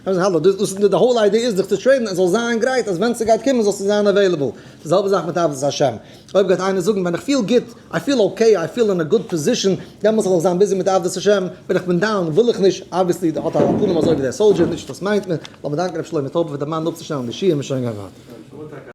האלא, דאס איז די whole idea איז זיך צו train ען עס זאל זיין גרייט אז ווען ס'גייט קומען זאלסטו זיין available. די זעלבע זאך מיט עבודת השם. אויב גייט איינער זאגן ווען איך פיל גוט, I feel okay, I feel in a good position, דעמאלס זאל איך זיין busy מיט עבודת השם, ווען איך בין down וויל איך נישט, obviously האט א פנים אזוי ווי דער soldier, נישט דאס מיינט מען. לאמיר דאנקען ר' שלמה טויבער פאר דערמאנען אפצושטעלן די שיעור, מיר שוין גיין ווייטער.